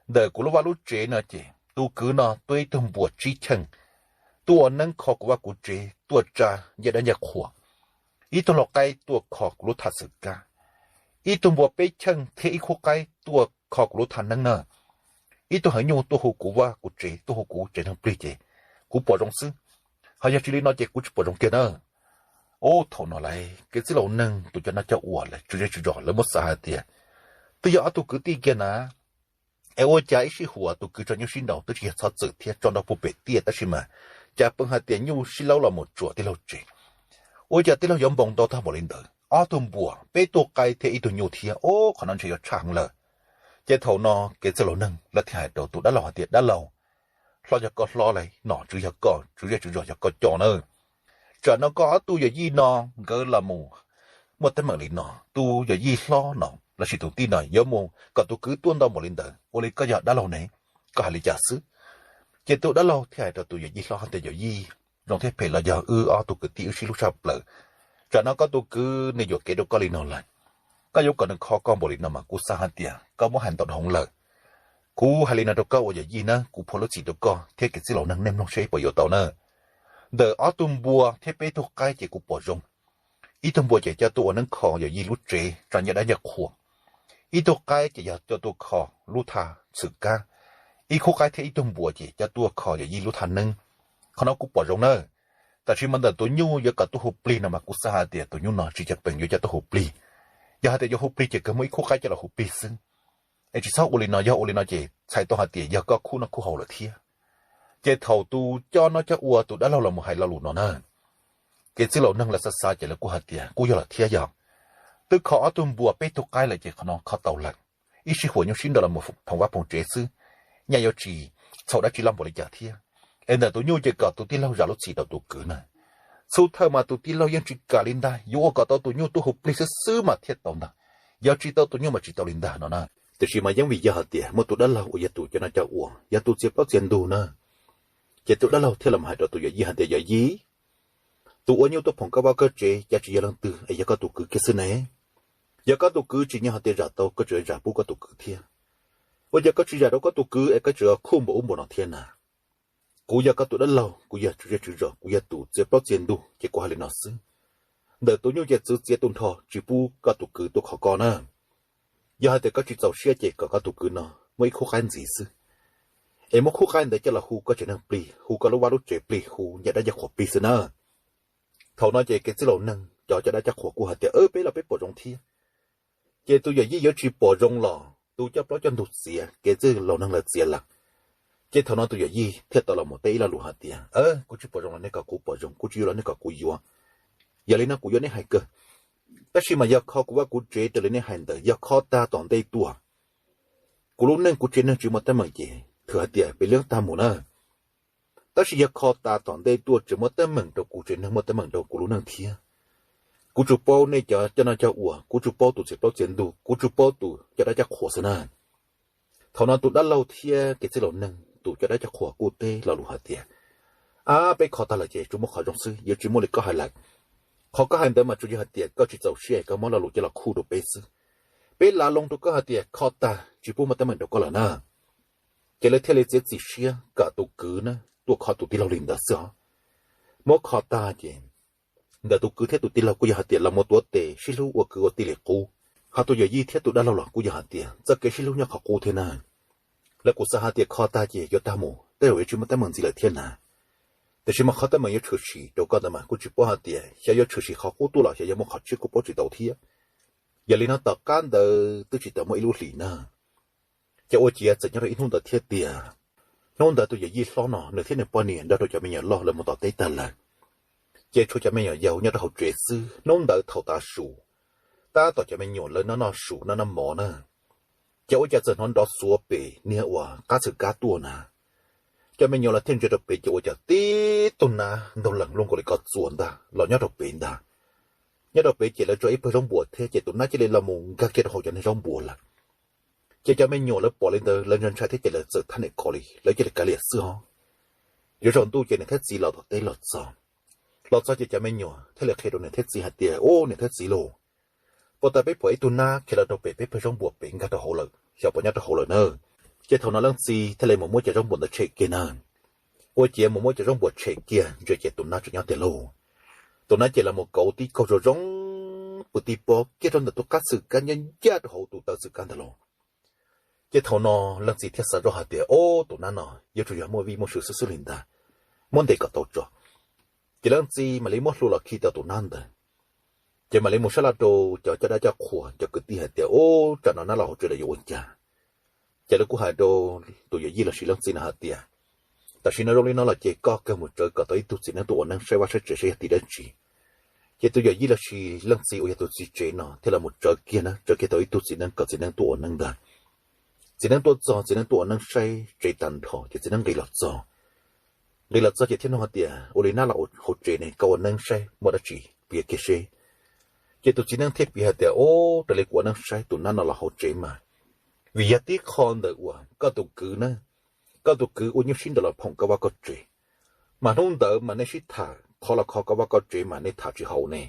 Ntawm kuv lub vaj lub tsev no ces tus kwv no tuaj ib tug npua tsib cheej tuaj ua neeb kho kuv vaj kuv tsev, tuaj tsa ncaj dab ncaj qhua. Ib tug lau qaib tuaj kho kuv lub thaj xwm kab. Ib tug npua peb cheej thiab ib khub qaib tuaj kho kuv lub thaj neeb na. Ib tug heev nyuj tuaj hu kuv vaj kuv tsev, tuaj hu kuv tsev neeg plig ces kuv pom zoo xwb. Ho yog tsis li no ces kuv tsis pom zoo kiag na. Ub, thaum no lawm kev txwj laus neeg, tus coj noj coj ua, lawv tswv zej tswv zos lawv muab xav hais tias twb yog ob tug kwv tij kiag na. Es ua cas ib sij huam tus kwv tso nyuj sib nraus twb tsis yog txhob txwm thiab tso nrog puag pem tiaj, tab sis mas cas pheej hais tias nyuj sib laub los mus tsuam tij laug tsev. Ua cas tij laug yuav npau ntaus tag npaum li ntawd, ob tug npua, peb tug qaib thiab ib tug nyuj thiab, ub, qhov no ntshe yuav tshaj heev lawm. Ces thaum no kev txwj laus neeg lawv thiaj hais rau tus dab laug hais tias dab laug, hlob yog koj hlob lauj, nom tswv yog koj, tswv zej tswv zos yog koj coj na. Tsam no koj ob tug yawm yij no nkawd los mus muaj teeb meem li no, tus yawm yij hlob no lossis tus tij no yuav mus kom tus kwv tuaj ntau npaum li ntawd, ua li koj yog dab laug ne, koj hais li cas xwb? Ces tus dab laug thiaj hais rau tus yawm yij hlob hais tias yawm yij, zoo thiab phem los yog wb ob tug kwv tij wb sib hlub tshaj plaws. Tsam no koj tus kwv nws yuam kev rau koj li no lawm, koj yuav kom nws kho koj npaum li no mas kuv xav hais tias koj muab hais ntau dhau lawm. Kuv hais li no rau koj ua yawm yij na, kuv phua lub txim rau koj thiab kev txwj laus neeg nej mloog seb puas yuav tau na. Ntawm ob tug npua thiab peb tug qaib ces kuv pom zoo, ib tug npua ces coj tuaj ua neeb kho yawm yij lub tsev tso ncaj dab ncaj qhua, ib tug qaib ces yog coj tuaj kho lub thaj xwm kab, ib khub qaib thiab ib tug npua ces coj tuaj kho yawm yij lub thaj neeb. Qhov no kuv pom zoo na. Tab sis mas ntawm tus nyuj yuav kom tuaj hu plig no mas kuv xav hais tias tus nyuj no tsis cam peem yuav coj tuaj hu plig. Yog hais tias yuav hu plig ces kawg muab ib khub qaib coj los hu plig xwb. Es tsis txhob ua li no, yog ua li no ces txhais tau hais tias yog koj khub noj khub haus lawm thiab. Ces thaum tus coj noj coj ua tus dab laug los mus hais lo lus no na, kev txwj laus neeg lawv xav xav ces lawv kuj hais tias kuj yog lawm thiab yog. Twb kho ob tug npua peb tug qaib lawm ces qhov no kho tau lawm. Ib sij huam nyuj sib nraus los mus phoom vaj phoom tsev xwb, nyaj yuav tsis txhaum dab tsi loj npaum li cas thiab. Es ntawm tus nyuj ces kom tus tij laug zam lub txim rau tus kwv na. Xub thawj mas tus tij laug yeej tsis kam li ntag, yuav ua kom tau tus nyuj tuaj hu plig xwb xwb mas thiaj tau ntag. Yog tsis tau tus nyuj mas tsis tau li ntag no na. Tiam sis mas yeej vim yog hais tias muaj tus dab laug uas yog tus coj noj coj ua, yog tus txiav plaub txiav ntug na. Ces tus dab laug thiaj los hais rau tus yawm yij hais tias yawm yij, tus ua nyuj tuaj phoom koj vaj koj tsev cas tsis yog leej twg es yog koj tus kwv kiag xwb ne. Yog koj tus kwv tsim nyog hais tias zam tau koj tseem zam pub koj tus kwv thiab. Ua cas koj tsis zam rau koj tus kwv es koj tseem khuj npaum ub npaum no thiab na? Kuv yog koj tus dab laug, kuv yog tswv zej tswv zos, kuv yog tus txiav plaub txiav ntug ces kuv hais li no xwb. Ntawm tus nyuj ces txwv txiav tu nrho tsis pub koj tus kwv tuaj kho koj na. Yog hais tias koj tsis txaus siab ces kom koj tus kwv no muab ib khub qaib ntxiv xwb, es muab khub qaib ntawd coj los hu koj tsev neeg plig, hu koj lub vaj lub tsev plig, hu ncaj dab ncaj qhuas plig xwb na. Thaum no ces kev txwj laus neeg cov caj dab caj qhuas kuj hais tias, Peb los peb pom zoo thiab. Ces tus yawm yij yuav tsis pom zoo los tus coj plaub coj ntug txiav, kev txwj laus neeg lawv txiav lawm. Ces thaum no tus yawm yij thiaj tau los mus teb ib lo lus hais tias, Kuv tsis pom zoo los nej kom kuv pom zoo, kuv tsis yuav los nej kom kuv yuav. Yog li no kuv yuav nej hais kawg, tab sis mas yog kho kuv vaj kuv tsev raws li nej hais ntawd, yog kho tag tom ntej tuaj, kuv lub neej kuv tsev neeg tsis muaj teeb meem ces thwm hais tias peb liab tag mus na. Tab sis yog kho tas tom ntej tuaj tseem muaj teeb meem rau kuv tsev neeg, muaj teeb meem rau kuv lub neej thiab, kuv tsuas paub nej cov coj noj coj ua, kuv tsuas paub tus txiav plaub txiav ntug, kuv tsuas paub tus coj dab coj qhuas xwb na. Thaum no tus dab laug thiab kev txwj laus neeg tus coj dab coj qhuas kuj teb lo lus hais tias, Ab, peb kho tag lawm ces tsuas muaj qhov zoo xwb, yuav tsis muaj li koj hais lawm. Qhov koj hais ntawd mas tsuas yog hais tias koj tsis txaus siab es koj muab lo lus coj los khu rau peb xwb. Peb lav loo rau koj hais tias kho tag tsis pub muaj teeb meem rau koj lawm na. Ces lawv thiaj li txiav txim siab kom tus kwv na tuaj kho tus tij laug li ntawd xwb os. Muab kho tag ces ntawm tus kwv thiab tus tij laug kuj yog hais tias los mus tuav tes sib hlub ua kwv ua tij li qub. Ho tus yawm yij thiab tus dab laug los kuj yog hais tias txoj kev sib hlub nyob qhov qub thiab na. Lawv kuj xav hais tias kho tag ces yuav tag mus, tej zaum yuav tsis muaj teeb meem ntxiv lawm thiab na. Tiam sis mas qhov teeb meem yuav tshwm sim rau koj ntawd mas kuj tsis paub hais tias xyov yuav tshwm sim qhov qub tuaj los xyov yuav muaj qhov tshiab kuj paub tsis tau thiab. Yog li no tom qab ntawd twb tsis tau muaj ib lub hlis na. Ces ua ciav txawm nyob rau ib hnub ntawd thiab tiag. Hnub ntawd tus yawm yij hlob no nws thiab nws poj niam nrog rau cov me nyuam loj lawv mus tom teb tag lawm. Ces tshuav cov me nyuam yaus nyob rau hauv tsev xwb. Hnub ntawd thaum tav su, tab tom cov me nyuam lawv noj noj su noj noj mov na, ces ua cas txawm hnov nrov xuav pem niag uas qab txwm kab tuaj na. Cov me nyuam lawv thiaj ntsia rau pem ces ua cas tib tug nab ntaug lees luaj nkaus li ko txuas ntag los nyob rau pem ntag. Nyob rau pem ces lawv tso ib pawg zaub npuas thiab ces tus nab cia li los mus nkag kiag rau hauv cov niag zaub npuas lawm. Ces cov me nyuam lawv pom li ntawd lawv ntshai ntshai thiab ces lawv txawm thab niam kov li, lawv cia li kav liam xwb os. Yuav tsaus ntuj ces niam thiab txiv los tom teb los txog. Los txog ces cov me nyuam thiaj li qhia rau niam thiab txiv hais tias, Ub, niam thiab txiv lauj, puag ta peb pom ib tug nab khiav los rau pem peb pawg zaub npuas pem nkag rau hauv lawm, xyov puas nyob rau hauv lawm na. Ces thaum no leej txiv thiaj li mus muab cov zaub npuas ntawd tshem kiag na. Ua ciav mus muab cov zaub npuas tshem kiag ntsia ces tus nab tseem nyob tiag lauj. Tus nab ces los mus kauv tib kaug zoo zoo pw tib pob kiag rau ntawm tus qab txwm kab ncaj ncaj rau hauv tus taw txwm kab ntawd lauj. Ces thaum no leej txiv thiaj xav zoj hais tias, Ob, tus nab no yuav tsum yog muaj vij muaj sw xwb xwb li ntag, muab ntes kom tau tso. Ces leej txiv mam li muab hlua los khi tau tus nab ntawd. Ces mam li mus sab laj rau cov coj dab coj qhuas cov kwv tij hais tias, Ub, tsam no nab los hauv tsev lawm yuav ua cas? Ces lawv kuj hais rau tus yawm yij lossis leej txiv no hais tias, Tam sim no zoo li no los ces koj kawg mus tsawv kom tau ib tug txiv neeb tuaj ua neeb saib vaj saib tsev saib yog tim dab tsi. Ces tus yawm yij lossis leej txiv uas yog tus txiv tsev no thiaj los mus tsawv kiag na, tsawv kiag tau ib tug txiv neeb kom txiv neeb tuaj ua neeb ntag. Txiv neeb tuaj txog, txiv neeb tuaj ua neeb saib tsev tag nrho ces txiv neeb nqis los txog. Nqis los txog ces thiaj nug hais tias, Ua li nab los hauv tsev ne, koj ua neeb saib muaj dab tsi piav kiag seb. Ces tus txiv neeb thiaj piav hais tias, Ob, raws li kuv ua neeb saib tus nab no los hauv tsev mas vim yog tib qho ntawm uas koj tus kwv na, koj tus kwv ua nyuj sib nraus los phoom koj vaj koj tsev, mas hnub ntawd mas nej sib tham qhov los kho koj vaj koj tsev mas nej tham tsis haum ne.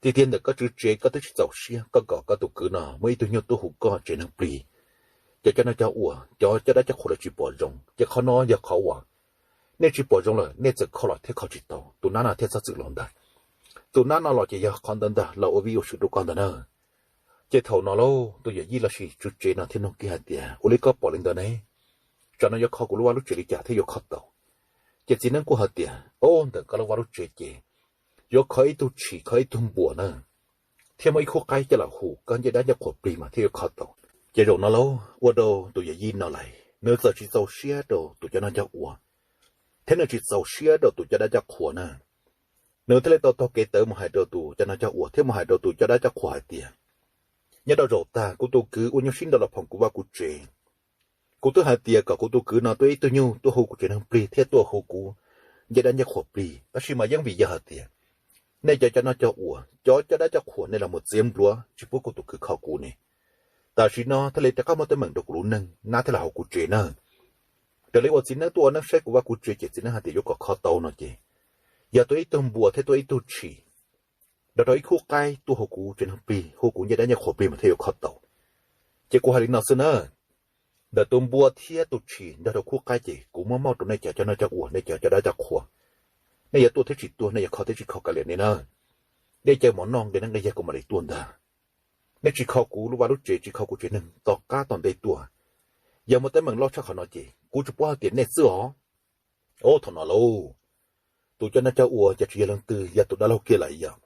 Tiag tiag ntawm koj tswv tsev koj twb tsis txaus siab koj kom koj tus kwv no muaj ib tug nyuj tuaj hu koj tsev neeg plig. Cov coj noj coj ua, cov coj dab coj qhuas lawv tsis pom zoo ces qhov no yog qhov uas nej tsis pom zoo lawm nej txawm kho los thiaj kho tsis tau, tus nab no thiaj txhob txwm los ntag. Tus nab no los ces yog qhov ntawd ntag los ua vij ua sw rau koj ntag na. Ces thaum no lauj tus yawm yij lossis tswv tsev no thiaj nug kiag hais tias, Ua li koj pom li ntawd ne, tsam no yuav kho kuv lub vaj lub tsev li cas thiaj yuav kho tau? Ces txiv neeb kuj hais tias, Ob, ntawm koj lub vaj lub tsev ces yuav kho ib tug tshis kho ib tug npuas na, thiab muaj ib khub qaib coj los hu koj ncej dab ncej qhuas plig mas thiaj yuav kho tau. Ces zaum no lauj ua rau tus yawm yij no lais nws txawm tsis txaus siab rau tus coj noj coj ua, thiab nws tsis txaus siab rau tus coj dab coj qhuas na. Nws thiaj li tau taug kev tawv mus hais rau tus coj noj coj ua thiab mus hais rau tus coj dab coj qhuas hais tias, Nyob rau zaum tag kuv tus kwv ua nyuj sib nraus los phoom kuv vaj kuv tsev. Kuv twb hais tias kom kuv tus kwv no tuaj ib tug nyuj tuaj hu kuv tsev neeg plig thiab tuaj hu kuv ncej dab ncej qhuas plig, tab sis mas yeej vim yog hais tias nej cov coj noj coj ua, cov coj dab coj qhuas nej los mus txiav npluav tsis pub kuv tus kwv kho kuv ne. Tam sim no thiaj li rov qab muaj teeb meem rau kuv lub neej, nab thiaj los hauv kuv tsev na. Raws li uas txiv neeb tuaj ua neeb saib kuv vaj kuv tsev ces txiv neeb hais tias yuav kom kho tau no ces, yog tuaj ib tug npuas thiab tuaj ib tug tshis nrog rau ib khub qaib tuaj hu kuv tsev neeg plig, hu kuv ncej dab ncej qhuas plig mas thiaj yuav kho tau. Ces kuv hais li no xwb na, ntawm tus npua thiab tus tshis nrog rau khub qaib ces kuv muab mauj rau nej cov coj noj coj ua, nej cov coj dab coj qhuas. Nej yuav tuaj thiab tsis tuaj, nej yuav kho thiab tsis kho kav liam nej na. Nej caw mov noj nqi neeb nqi yaig kuv mam li tuaj ntag. Nej tsis kho kuv lub vaj lub tsev, tsis kho kuv tsev neeg tom qab tom ntej tuaj. Yog muaj teeb meem loj tshaj qhov no ces kuv tsis paub hais tias nej xwb os. Ub, thaum no lauj, tus coj noj coj ua ces tsis yog leej twg, yog tus dab laug kiag lawm yom.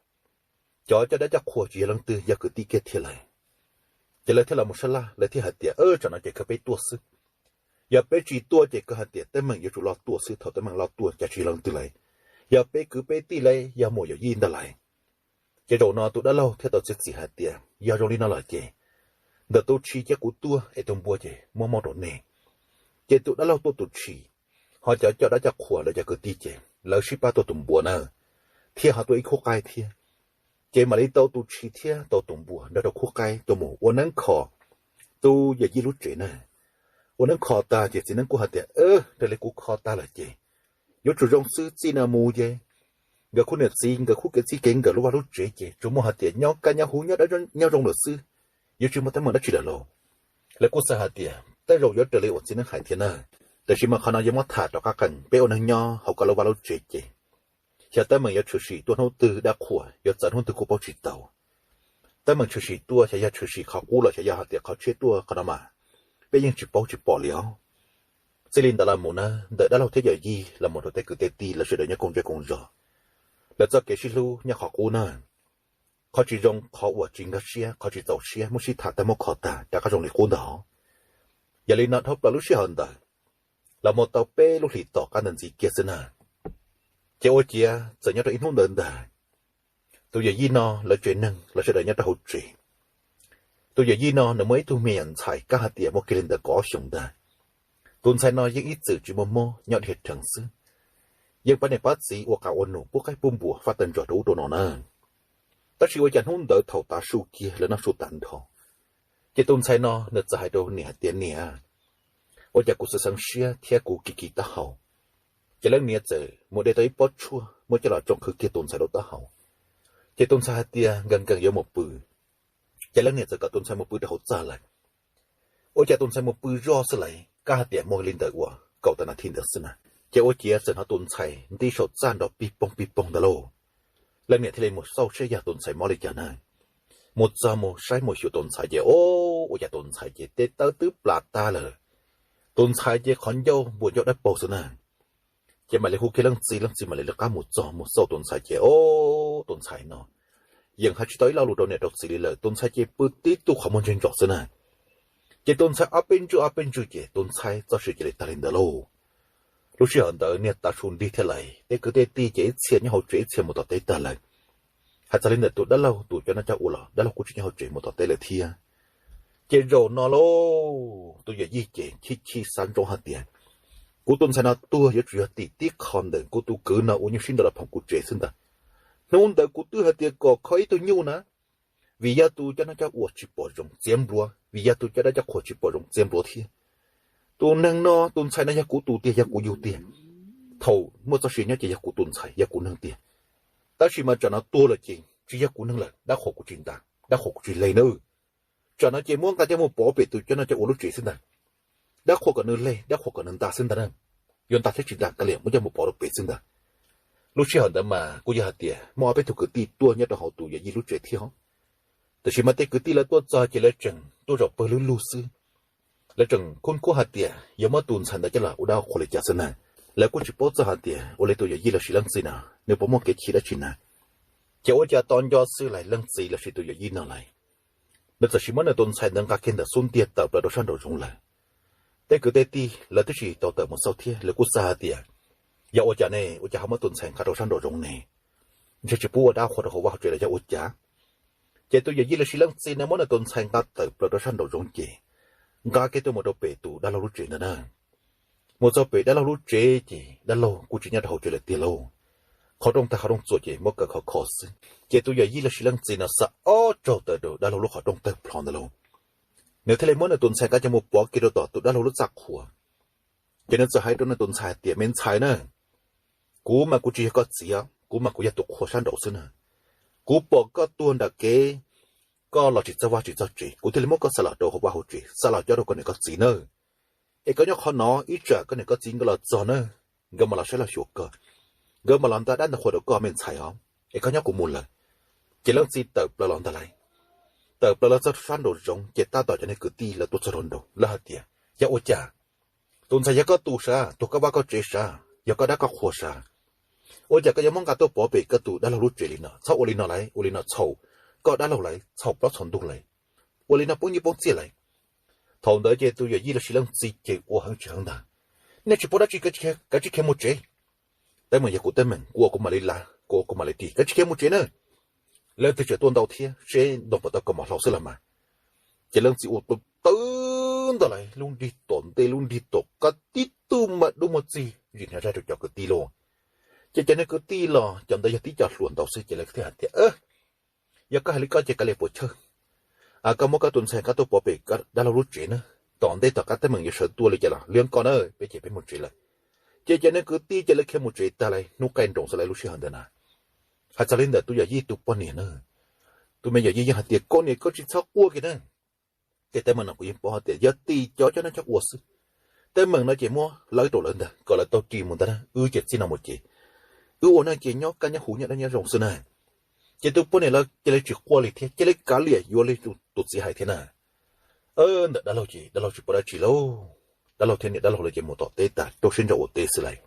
cov coj dab coj qhua tsis yog leej twg, yog kwv tij kiag thiab lawm. Ces lawv thiaj los mus sab laj, lawv thiaj hais tias, Tsam no ces kawg peb tuaj xwb. Yog peb tsis tuaj ces kawg hais tias teeb meem yuav tsum loj tuaj xwb. Thaum teeb meem loj tuaj cas tsis yog leej twg lawm, yog peb kwv peb tij lawm, yog muam yawm yij ntag lawm. Ces zaum no tus dab laug thiaj tau txiav txim hais tias, Yog zoo li no lawm ces ntawm tus tshis cia kuv tuaj es tus npua ces muab mov rau nej. Ces tus dab laug tuaj tus tshis, ho cov coj dab coj qhua lawv cov kwv tij ces lawv sib pab tuaj tus npua na, thiab ho tuaj ib khub qaib thiab. Ces mam li tau tus tshis thiab tau tus npua nrog rau khub qaib tuaj mus ua neeb kho tus yawm yij lub tsev na. Ua neeb kho tag ces txiv neeb kuj hais tias, Raws li kuv kho tag lawm ces yuav tsum zoo xwb. Txij no mus ces nkawd khub niam txiv, nkawd khub kev txij kev nkawm, lub vaj lub tsev ces tsuas muaj hais tias nyob kaj nyob huv, nyob zoo lawm xwb, yuav tsis muaj teeb meem dab tsi lawm lauj. Lawv kuj xav hais tias tej zaum yuav raws li uas txiv neeb hais thiab na, tiam sis mas qhov no yuav muab tham rov qab qees. Peb ua neeg nyob hauv koj lub vaj lub tsev ces xyov teeb meem yuav tshwm sim tuaj hnub twg, dab qhuas yuav txawv hnub twg kuj paub tsis tau. Teeb meem tshwm sim tuaj, xyov yog tshwm sim qhov qub los xyov yog hais tias qhov tshiab tuaj, qhov no mas peb yeej tsis paub tsis pom li os. Txij li ntawd los mus na, ntawm dab laug thiab yawm yij los mus rau tej kwv tej tij lawv sawv daws nyob koom zej koom zos, lawv txoj kev sib hlub nyob qhov qub na. Qhov tsis zoo, qhov uas tsis nkag siab, qhov tsis txaus siab muab sib tham tag muab kho tag rov qab zoo li qub ntag. Yog li no dhau plaws lub sij hawm ntawd los mus tau peb lub hlis tom qab ntawd ntxiv kiag xwb na, ces ua ciav txawm nyob rau ib hnub ntawd ntag, tus yawm yij no lawv tsev neeg los sawv daws nyob rau hauv tsev. Tus yawm yij no nws muaj ib tug me nyuam ntxhais, kab hais tias muaj kiag li ntawm kaum ob xyoos ntag. Tus ntxhais no yeej ib txwm tsis muaj mob, nyob dhia rhees xwb, yeej pab niam pab txiv ua qas ua num, pub qaib pub npua, faj tawg ntsos rau ub rau no na. Tab sis ua cas hnub ntawd thaum tav su kiag lawv noj su tas nrho, ces tus ntxhais no nws txawm hais rau niam hais tias, Niam, ua cas kuv xav xeev siab thiab kuv kis kis taub hau. Ces leej niam txawm mus de tau ib pob tshuaj muab coj los tsoo qhwv kiag tus ntxhais rau taub hau. Ces tus ntxhais hais tias nkees nkees yuav mus pw. Ces leej niam txawm kom tus ntxhais mus pw rau hauv txaj lawm. Ua cas tus ntxhais mus pw zoj xwb lawm, kab hais tias muaj li ntawm uas kaum tawm nas this ntawd xwb na, ces ua ciav txawm hnov tus ntxhais nti saum txaj nrov pig poog pig poog ntawd lauj. Leej niam thiaj li mus xauj saib yog tus ntxhais mob li cas na. Mus txog mus saib mus xyuas tus ntxhais ces, o, ua cas tus ntxhais ces tes taw twb plam tag lawm. Tus ntxhais ces qhov ncauj npuas ncauj dawb paug xwb na. Ces mam li hu kiag leej txiv, leej txiv mam li lawv qab mus txog mus xauj tus ntxhais ces, o, tus ntxhais no yeej hais tsis tau ib lo lus rau niam rau txiv li lawm. Tus ntxhais ces pw tib tug qhov muag ntseg ntsos xwb na. Ces tus ntxhais ob peb ntswj ob peb ntswj ces tus ntxhais txoj sia cia li tag li ntawd lauj. Lub sij hawm ntawd niag tav su nrig thiab lawm, tej kwv tej tij ces ib txhia nyob hauv tsev ib txhia mus tom teb tag lawm. Hais txog li ntawm tus dab laug tus coj noj coj ua los dab laug kuj tsis nyob hauv tsev, mus tom teb lawm thiab. Ces zaum no lauj, tus yawm yij ces chim chim xav ntsoov hais tias, kuv tus ntxhais no tuag yuav tsum yog tim tib qho ntawm kuv tus kwv no ua nyuj sib ntaus los phoom kuv tsev xwb ntag. Hnub ntawd kuv twb hais tias kom kho ib tug nyuj na, vim yog tus coj noj coj ua tsis pom zoo txiav npluav, vim yog tus coj dab coj qhua tsis pom zoo txiav npluav thiab. Tus neeg no, tus ntxhais no yog kuv tus tiag, yog kuv yug tiag. Thaum muaj txoj sia nyob ces yog kuv tus ntxhais, yog kuv neeg tiag. Tab sis mas tsam no tuag lawm ces tsis yog kuv neeg lawm, dab qhuas kuv tsis nta, dab qhuas kuv tsis leg nawb. Tsam no ces muab nqa coj mus pov pem tus coj noj coj ua lub tsev xwb ntag. Dab qhuas kom nws leg, dab qhuas kom nws nta xwb ntag na. Yuav nta thiab tsis nta kav liam, muab coj mus pov rau pem xwb ntag. Lub sij hawm ntawd mas kuj yog hais tias muaj ob peb tug kwv tij tuaj nyob rau hauv tus yawm yij lub tsev thiab os. Tiam sis mas tej kwv tij lawv tuaj txog ces lawv tseem tuaj zaum pawg lug lug xwb. Lawv tseem khub khub hais tias yuav muab tus ntxhais ntawd coj los ua dab qhuas li cas xwb na. Lawv kuj tsis paub txog hais tias ua li tus yawm yij los sis leej txiv no nws puas muaj kev chim dab tsi na. Ces ua cas to nco xwb lawm, leej txiv los sis tus yawm yij no lawm, nws txawm sis muab nws tus ntxhais ntawd nqa kiag ntawm xub ntiag tawm plaws rau sab nraum zoov lawm. Tej kwv tej tij lawv twb tsis tau tawm mus xauj thiab, lawv kuj xav hais tias, yog ua cas ne, ua cas ho muab tus ntxhais nqa rau sab nraum zoov ne? Ntshe tsis pub ua dab qhuas rau hauv vaj hauv tsev los yog ua cas? Ces tus yawm yij los sis leej txiv no muab nws tus ntxhais nqa tawm plaws rau sab nraum zoov ces nqa kiag tuaj mus rau pem tus dab laug lub tsev ntawd na. Mus txog pem dab laug lub tsev ces dab laug kuj tsis nyob rau hauv tsev lawm tiag lauj. Qhov rooj tag qhov rooj txuas ces muab kaw khov kho xwb. Ces tus yawm yij los sis leej txiv no xa ob raug taws rau dab laug lub qhov rooj tawg plho ntawd lauj. Nws thiaj li muab nws tus ntxhais nqa coj mus pov kiag rau tom tus dab laug lub txaj qhua. Ces nws txawm hais rau nws tus ntxhais hais tias, me ntxhais na, kuv mas kuv tsis yog koj txiv, kuv mas kuv yog tus qhua sab nraud xwb na. Kuv pom koj tuag nram kev, koj los tsis txog vaj tsis txog tsev, kuv thiaj li muab koj xa los rau hauv vaj hauv tsev, xa los cob rau koj niam koj txiv na. Es koj nyob qhov no, ib tsam koj niam koj txiv nkawd los txog na, nkawd mam los saib los xyuas koj, nkawd mam los nta dab nta qhua rau koj me ntxhais os. Es koj nyob kuv mus lawm. Ces leej txiv tawm plaws los ntag lauj. Tawm plaws los txog sab nraum zoov ces tab tom cov niag kwv tij lawv tuaj txog rau nraud, lawv hais tias, yog ua cas? Tus ntxhais yog koj tus sav, tuag koj vaj koj tsev sav, yog koj dab koj qhua sav? Ua cas koj yuav muab nqa tuaj pov pem koj tus dab laug lub tsev li no? Txhob ua li no lauj, ua li no txhaum koj dab laug lauj, txhaum plaub txhaum ntug lauj, ua li no poob nyiaj poob txiaj lauj. Thaum ntawd ces tus yawm yij los sis leej txiv ces ua heev tsis heev ntag. Nej tsis paub dab tsi, kav tsij khiav mus tsev. Teeb meem yog kuv teeb meem, kuv ua kuv mam li lav, kuv ua kuv mam li ris, kav tsij khiav mus tsev na. Leej twg tseem tuaj ntau thiab, seb ntoo puas tau kaus mom hlau xwb los mas. Ces leej txiv ua tau tawv ntag lauj, lub nrig tom ntej lub nrig tom qab tib tug mas dub muag txig zim hniav zaj rau cov kwv tij lauj. Ces cov niag kwv tij los cov ntawd yog tib co hluas ntau xwb ces lawv thiaj hais tias, Yog koj hais li koj ces kav liam puas chawj, koj muab koj tus ntxhais nqa tuaj pov pem dab laug lub tsev na, tom ntej tom qab teeb meem yuav sawv tuaj li cas los liab koj na, peb ces peb mus tsev lawm. Ces cov niag kwv tij ces lawv khiav mus tsev tag lauj, hnub qaij nroos xwb lauj lub sij hawm ntawd na. Hais txog li ntawm tus yawm yij tus poj niam na, tus me yawm yij yeej hais tias, Koj niam, koj tsis txhob quaj kiag na. Tej teeb meem no kuv yeej paub hais tias yog tim cov cov no cov ua xwb. Teeb meem no ces muab lawb rau lawv ntag, kom lawv tau ris mus ntag na, wb ces txij no mus ces wb ua neej ces nyob kaj nyob huv nyob dab nyob zoo xwb na. Ces tus poj niam los cia li tsis quaj li thiab, cia li kav liam yuav li tus txiv hais thiab na. Ntawm dab laug ces dab laug tsis paub dab tsi lauj, dab laug thiab niam dab laug lawv ces mus tom teb tag rau siab ntso ua teb xwb lauj.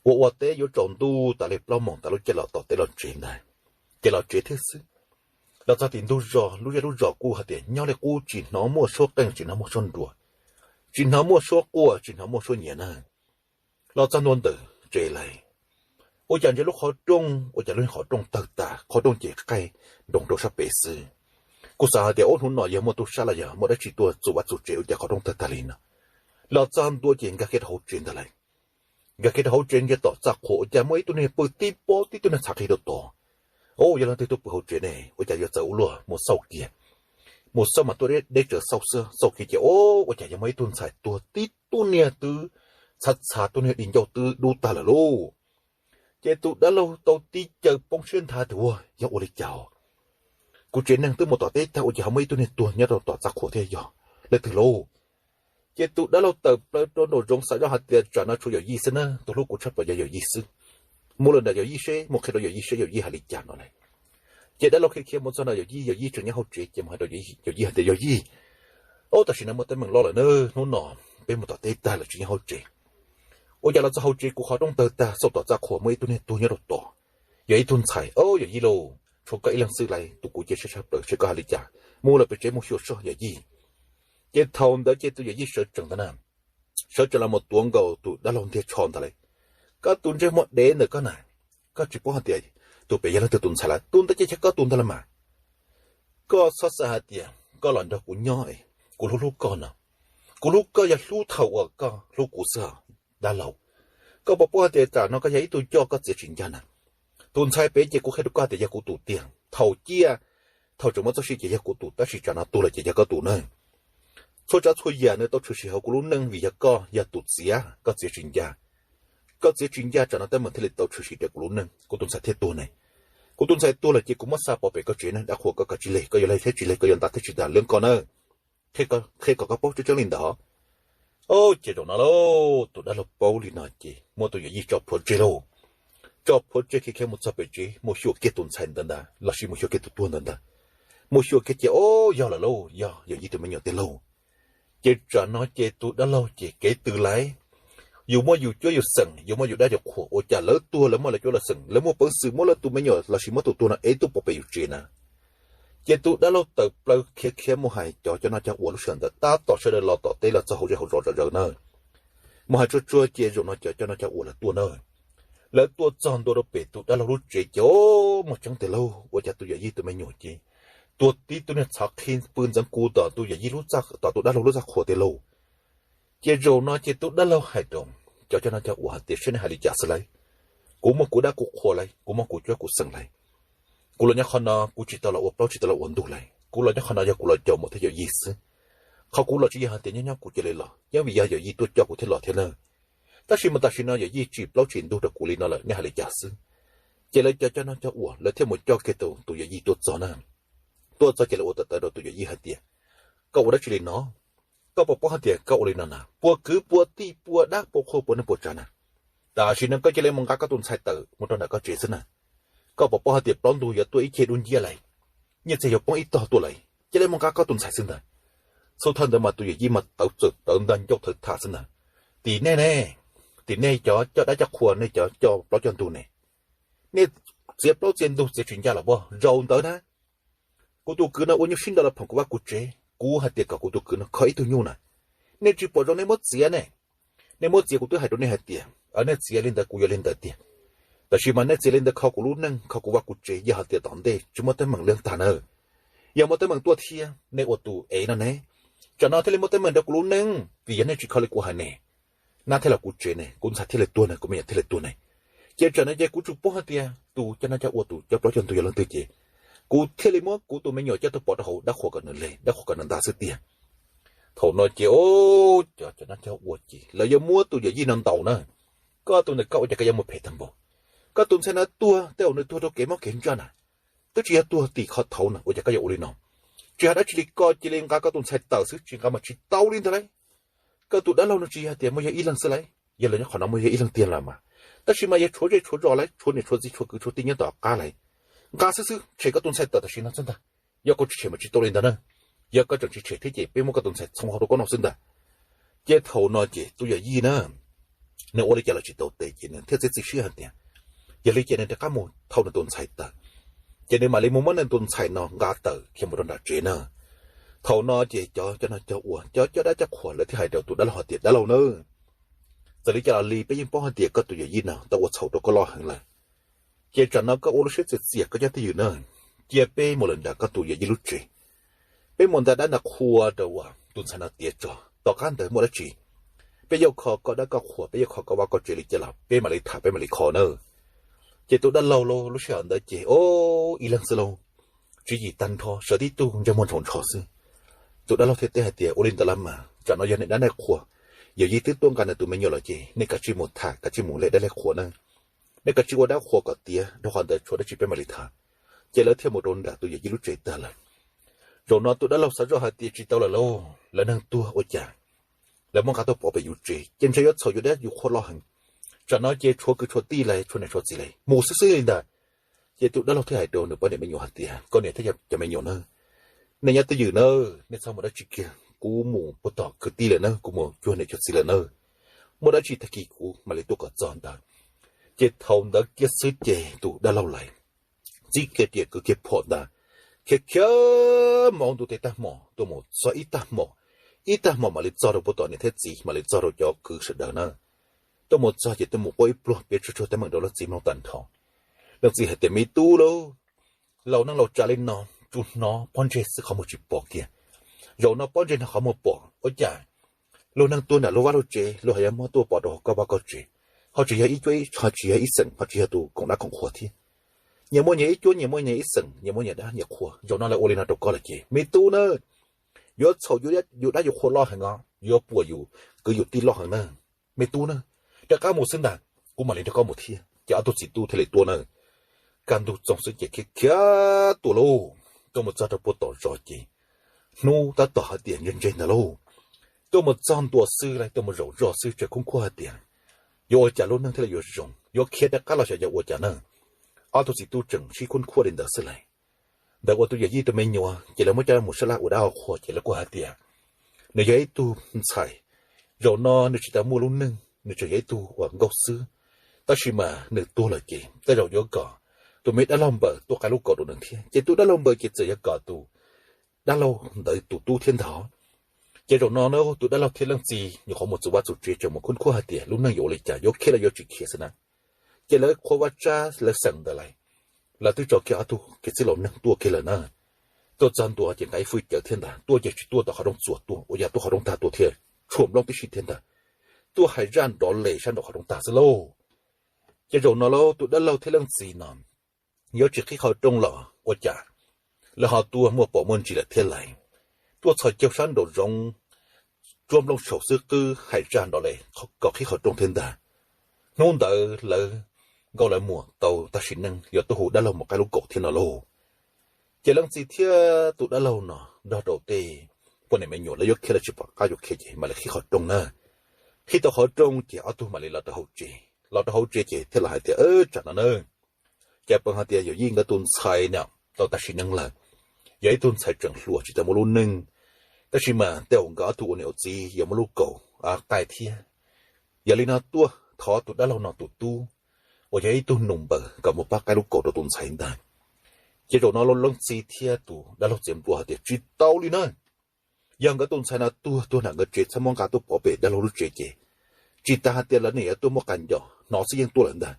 Ua ua teb yuav tsaus ntuj tas li plaub moos tas lub caij los tom teb los tsev ntag. Ces los tsev thiab xwb. Los txog tim ntug zos, lub zej lub zos kuj hais tias nyob li qub, tsis hnov muaj suab qeej tsis hnov muaj suab nruas, tsis hnov muaj suab quaj tsis hnov muaj suab nyiav na. Los txog ntua ntawm tsev lauj, ua cas ntsia lub qhov rooj, ua cas lub qhov rooj tawg tag, qhov rooj ces qaij nroos rau sab pem xwb. Kuj xav hais tias ub, hnub no yog muaj tub sab los yog muaj dab tsi tuaj txum vaj txum tsev ua cas qhov rooj tawg tag li no. Los txog ntua ces nkag kiag rau hauv tsev ntag lauj. Nkag kiag rau hauv tsev ntsia tom txaj qhua ua cas muaj ib tug niag pw tib pob tib tug niag txhav qhi rau tod. Ub, yog leej twg tuaj pw hauv tsev ne, ua cas yuav txawv ua luaj, mus xauj kiag. Mus xauj mas tuaj deb tsawv xauj xwb, xauj kiag ces ub, ua cas yog muaj ib tug ntxhais tuag tib tug niag twb txhav txhav, tug niag di ncauj twb dub tag lawm lauj. Ces tus dab laug tau tib caw poob siab nthav tias ua yog ua li cas, kuv tsev neeg twb mus tom teb tag ua cas ho muaj ib tug niag tuag nyob rau tom txaj qhua thiab, yog leej twg lauj? Ces tus dab laug tawm plaws rau nraum zoov xav zoj hais tias tsam no tshuav yawm yij xwb na, tus hlub kuv tshaj plaws yog yawm yij xwb. Mus lawm nram yawm yij seb, mus qhia rau yawm yij seb yawm yij hais li cas no lauj. Ces dab laug khiav khiav mus txog nram yawm yij, yawm yij tseem nyob hauv tsev ces mus hais rau yawm yij hais tias yawm yij, ub, tam sim no muaj teeb meem loj lawm na, hnub no peb mus tom teb tag lawm tsis nyob hauv tsev. Ua cas los txog hauv tsev kuv qhov rooj tawg tag, xauj tom txaj qhua muaj ib tug niag tuag nyob rau tod, yog ib tug ntxhais. Ub, yawm yij lauj, tshuav koj ib leeg xwb lauj, tus kuv cia siab tshaj plaws seb koj hais li cas, mus lawm pes tsev mus xyuas soj yawm yij. Ces thaum ntawd ces tus yawm yij sawv tsees ntag na, sawv tsees los mus tuav nkaus tus dab laug ntiag tsho ntag lauj. Koj tus ntsej muag dev ntawm koj na, koj tsis paub hais tias tus pem yog leej twg tus ntxhais lawm, tus ntawd ces yog koj tus ntag los mas. Koj txhob xav hais tias koj los nrog kuv nyob es kuv hlub hlub koj no. Kuv hlub koj yog hlub thaum uas koj hlub kuv xwb, dab laug. Koj puas paub hais tias tsam no koj yog ib tug coj koj txiav tsis ncaj na. Tus ntxhais pem ces kuv qhia rau koj tias yog kuv tus tiag, thaum ciaj, thaum tseem muaj txoj sia ces yog kuv tus, tab sis tsam no tuag lawm ces yog koj tus na. Txhua tsav txhua yam nws tau tshwm sim hauv kuv lub neej vim yog koj yog tus txiav, koj txiav tsis ncaj. Koj txiav tsis ncaj tsam no teeb meem thiaj li tau tshwm sim rau kuv lub neej, kuv tus ntxhais thiaj tuag ne. Kuv tus ntxhais tuag lawm ces kuv muab xa pov pem koj tsev na, dab qhuas koj kav tsij leg, koj yuav leg thiab tsis leg, koj yuav ntas thiab tsis ntas liab koj na. Qhia kom koj paub tseeb tseeb li ntawd. Ces zaum no lauj, tus dab laug paub li no ces muab tus yawm yij tso plhuav tseg lauj. Tso plhuav tseg khiav khiav mus txog pem tsev mus xyuas kiag tus ntxhais ntawd ntag lossis mus xyuas kiag tus tuag ntawd ntag. Mus xyuas kiag ces ub, yog lawm lauj, yog yawm yij tus me nyuam tiag lauj. Ces tsam no ces tus dab laug ces kev tws laiv, yus muaj yus cuab yus xeem, yus muaj yus dab yus qhuas, ua cas lawv tuag lawv muaj lawv cuab lawv xeem, lawv muaj peev xwm muab lawv tus me nyuam lossis muab tus tuag no ev tuaj pov pem yus tsev na. Ces tus dab laug tawm plaws khiav khiav mus hais cov coj noj coj ua lub sij hawm ntawd tab tom sawv daws los tom teb los txog hauv zej hauv zos zom zaws na. Mus hais tsuag tsuag ces zaum no cov coj noj coj ua lawv tuaj na. Lawv tuaj txog ntua rau pem tus dab laug lub tsev ces muaj tseeb tiag lauj, ua cas tus yawm yij tus me nyuam ces tuag tib tug niag txhav qhi pw ntxeev kuv tom tus yawm yij, tom tus dab laug lub txaj qhua tiag lauj. Ces zaum no ces tus dab laug hais rau cov coj noj coj ua hais tias seb nej hais li cas xwb lauj. Kuv muaj kuv dab kuv qhua lauj, kuv muaj kuv cuab kuv xeem lauj. Kuv los nyob qhov no kuv tsis tau los ua plaub tsis tau los ua ntug lauj, kuv los nyob qhov no yog kuv los coj mus thiab yawm yij xwb. Qhov kuv los tsis yog hais tias nyob nyob kuv cia li los, nyob vim yog yawm yij tuaj coj kuv thiaj los thiab na. Tab sis mas tam sim no yawm yij tsim plaub tsim ntug rau kuv li no lawm, nej hais li cas xwb? Ces lawv cov coj noj coj ua lawv thiaj mus coj kiag tus yawm yij tuaj txog na. Tuaj txog ces lawv ua tawv tawv rau tus yawm yij hais tias, koj ua dab tsi li no? Koj puas paub hais tias koj ua li no na puas kwv puas tij puas dab puas qhua puas neej puas tsav na? Tam sim no koj cia li mus nqa koj tus ntxhais tawm mus rau nram koj tsev xwb na. Koj puas paub hais tias plaub ntug yuav tuaj ib ceg dub nciab lauj, nyiaj txiag yuav poob ib tog tuaj lauj, cia li mus nqa koj tus ntxhais xwb ntag. Txhua thaum ntawd mas tus yawm yij mas tawv txawm tawv ntag ncauj thawv tham xwb ntag. Tim nej ne, tim nej cov coj dab coj qhua, nej cov coj plaub coj ntug ne, Nej txiav plaub txiav ntug txiav tsis ncaj los pog zaum ntawd na. Kuv tus kwv no ua nyuj sib nraus los phoom kuv vaj kuv tsev, kuv hais tias kom kuv tus kwv no kho ib tug nyuj na. Nej tsis pom zoo nej muab txiav ne. Nej muab txiav kuv twb hais rau nej hais tias nej txiav li ntawd kuv yuav li ntawd tiag. Tab sis mas nej txiav li ntawd kho kuv lub neej kho kuv vaj kuv tsev, yog hais tias tom ntej tsis muaj teeb meem li ntag na. Yog muaj teeb meem tuaj thiab nej ua tus ev no ne, tsam no thiaj li muaj teeb meem rau kuv lub neej, vim yog nej tsis kho li kuv hais ne, nab thiaj los kuv tsev ne, kuv ntxhais thiaj li tuag ne, kuv me nyuam thiaj li tuag ne. Ces tsam no ces kuv tsuas paub hais tias tus cov no cov ua tus cov plaub cov ntug yog leej twg ces kuv thiaj li muab kuv tus me nyuam coj tuaj pov rau hauv dab qhuas kom nws leg dab qhuas kom nws ntag xwb tiag. Thaum no ces o, cov cov no cov ua ces lawv yuav muab tus yawm yij no ntaus na. Koj tus ntawm koj ua cas koj yuav mus phem tag npaum? Koj tus ntxhais no tuag tej zaum nws tuag rau kev mob kev ntsaj na, twb tsis yog tuag tim qhov thaud na, ua cas koj yuav ua li no? Tsis hais dab tsi li, koj cia li nqa koj tus ntxhais tawm xwb, tsis nqa mas tsis tau li ntag lauj. Koj tus dab laug no tsis yog hais tias muaj yog ib leeg xwb lauj, yog lawv nyob qhov no muaj yog ib leeg tiag los mas, tab sis mas yog tshuav zej tshuav zos lawv, tshuav niam tshuav txiv tshuav kwv tshuav tij nyob tom qab lawv. Nqa xwb xwb, tshem koj tus ntxhais tawm tam sim no xwb ntag. Yog koj tsis tshem mas tsis tau li ntag na. Yog koj tseem tsis tshem thiab ces peb muab koj tus ntxhais txhoov hauv rau koj noj xwb ntag. Ces thaum no ces tus yawm yij na, nws ua li cas los tsis tau tes ces nws thiaj txiav txim siab hais tias yog li ces nws rov qab mus thauj nws tus ntxhais tawm, ces nws mam li mus muab nws tus ntxhais no nqa tawm khiav mus rau nram tsev na. Thaum no ces cov cov no cov ua cov cov dab cov qhuas lawv thiaj hais rau tus dab laug hais tias dab laug na, txawm li cas los li peb yeej paub hais tias koj tus yawm yij no tau ua txhaum rau koj loj heev lawm. Ces tsam no koj ua lub siab txias txias koj cov twj ywm na, cia peb mus lawm nram koj tus yawm yij lub tsev, peb mus nta dab nta qhua rau tus ntxhais no tiav tso, tom qab ntawd muaj dab tsi peb yuav kho koj dab koj qhuas, peb yuav kho koj vaj koj tsev li cas los peb mam li tham peb mam li kho na. Ces tus dab laug lub sij hawm ntawd ces o, ib leeg xwb lauj, tswv yim tag nrho sawv tib tug ntsej muag ntsoos ntsho xwb. Tus dab laug thiaj teb hais tias ua li ntawd los mas tsam no yog niam dab niam qhua, yawm yij twb tuaj nqa nws tus me nyuam lawm ces nej kav tsij mus tham kav tsij mus lem dab lem qhua na. Nej kav tsij ua dab qhua kom tiav, rau qhov ntawd tshuav dab tsi peb mam li tham. Ces lawv thiaj mus rau nram tus yawm yij lub tsev tag lawm. Zaum no tus dab laug xav zoj hais tias tsis tau lawm lauj, lawv neeg tuag ua cas lawv muab nqa tuaj pov pem yus tsev ces ntshe yuav txhaum yus dab yus qhua loj heev. Tsam no ces tshuav kwv tshuav tij lawm tshuav niam tshuav txiv lawm mus xwb xwb li ntag. Ces tus dab laug thiaj hais rau nws poj niam me nyuam hais tias koj niam thiab cov me nyuam na, nej nyob twj ywm na, nej txhob mus dab tsi kiag, kuv mus puag tom kwv tij lawm na, kuv mus cuag niam cuag txiv lawm na. Muaj dab tsi tag kis kuv mam li tuaj kom txog ntawd. Ces thaum ntawd kiag xwb ces tus dab laug lawm txib kiag riam kwv kiag phom ntag, khiav khiav mus ua ntu tes tag hmo tuaj mus txog ib tag hmo, ib tag hmo mam li txog rau puag tom niam thiab txiv mam li txog rau cov kwv sawv daws na. Tuaj mus txog ces tuaj mus quaj ib pluag piav tsuag tsuag teeb meem rau leej txiv mloog tag nrho. Leej txiv hais tias me tub lauj, laus neej laus tsav li no, tsuas hnov pob ntseg xwb qhov muag tsis pom kiag. Zaum no pob ntseg hnov qhov muag pom ua cas luag neeg tuag nram luag vaj luag tsev luag hais yuav muab tuaj pov rau hauv koj vaj koj tsev, ho tsis yog ib cuab ib, ho tsis yog ib xeem, ho tsis yog tus koom dab koom qhua thiab. Nyias muaj nyias ib cuab, nyias muaj nyias ib xeem, nyias muaj nyias dab nyias qhua. Zaum no lawv ua li no rau koj lawm ces me tub na, yuav txhaum yus dab yus qhua loj heev os, yuav puas yus kwv yus tij loj heev na. Me tub na, rov qab mus xwb ntag, kuv mam li nrog koj mus thiab. Ces ob tug txiv tub thiaj li tuaj na. Kaj ntug txoog xwb ces khiav khiav tuaj lauj, tuaj mus txog rau puag tom zos ces hnub tab tom hais tias ntse ntse ntag lauj, tuaj mus txog ntua xwb lauj, tuaj mus zaum zog xwb tseem khoob khuab hais tias yuav ua cas lub neej thiaj li yuav zoo, yuav khiav rov qab los xyov yuav ua cas na. Ob tug txiv tub tseem sib khoob khuab li ntawd xwb lauj. Ntawd ua tus yawm yij tus me nyuam ces lawv muab coj mus sab laj ua dab ua qhua ces lawv kuj hais tias nws yog ib tug ntxhais, zaum no nws tsis tau muaj lub neej, nws tseem yog ib tug uas nkauj xwb, tab sis mas nws tuag lawm ces tej zaum yuav kom tus me dab laug npawg tuaj qaib lub kaus rau nws thiab. Ces tus dab laug npawg ces txawm yuav kom tus dab laug ntawd tus tub thiab ntag. Ces zaum no na tus dab laug thiab leej txiv nyuam qhuav mus txog vaj txog tsev tseem mus khoob khuab hais tias lub neej yuav ua li cas, yuav khiav los yuav tsis khiav xwb na. Ces lawv qhuas vaj tsab lawv xeem ntawd lawm, lawv twb tso kiag ob tug kev txwj laus neeg tuaj kiag lawm na. Tuaj txog ntua ces nqa ib fwj cawv thiab ntag, tuaj ces tsis tuaj tom qhov rooj txuas tuaj, ua yog tuaj qhov rooj tag tuaj thiaj tshuam nplooj tib si thiab ntag. Tuaj hais zaj nrov les sab nraum qhov rooj tag xwb lauj. Ces zaum no lauj tus dab laug thiab leej txiv no yuav tsis qhib qhov rooj los ua cas, lawv ho tuaj muaj pom muaj ntsis lawm thiab lauj. Tuaj txhos caug sab nraum zoov, tsuab nplooj saum xwb qwb hais zaj nrov les kom qhib qhov rooj thiab ntag. Hnub ntawd lawv nkauj lawv muam tau tag sim neej yuav tuaj hu dab laug mus qaib lub kaum thiab no lauj. Ces leej txiv thiab tus dab laug no nrog rau tej poj niam me nyuam lawv yuav khiav los tsis pom qab yuav khiav ces mam li qhib qhov rooj na. Qhib tau qhov rooj ces ob tug mam li los rau hauv tsev, los rau hauv tsev ces thiaj los hais tias tsam no na, cas pheej hais tias yawm yij nkawd tus ntxhais no tau tag sim neej lawm, yog ib tug ntxhais tseem hluas tsis tau muaj lub neej, tab sis mas tej zaum nkawd ob tug ua niam ua txiv yuav muaj lub kaum qaij thiab. Yog li no tuaj thov tus dab laug no tus tub uas yog ib tug nus npaws kom mus pab qaib lub kaum rau tus ntxhais ntag. Ces zaum no leej txiv thiab tus dab laug txiav nplua hais tias tsis tau li na, yog nkawd tus ntxhais no tuag tuag nram nkawd tsev txhob muab nqa tuaj pov pem dab laug lub tsev ces tsis tas hais tias lawv nim yuav tuaj muab qas ncos hnov xwb yeej tuaj lawm ntag.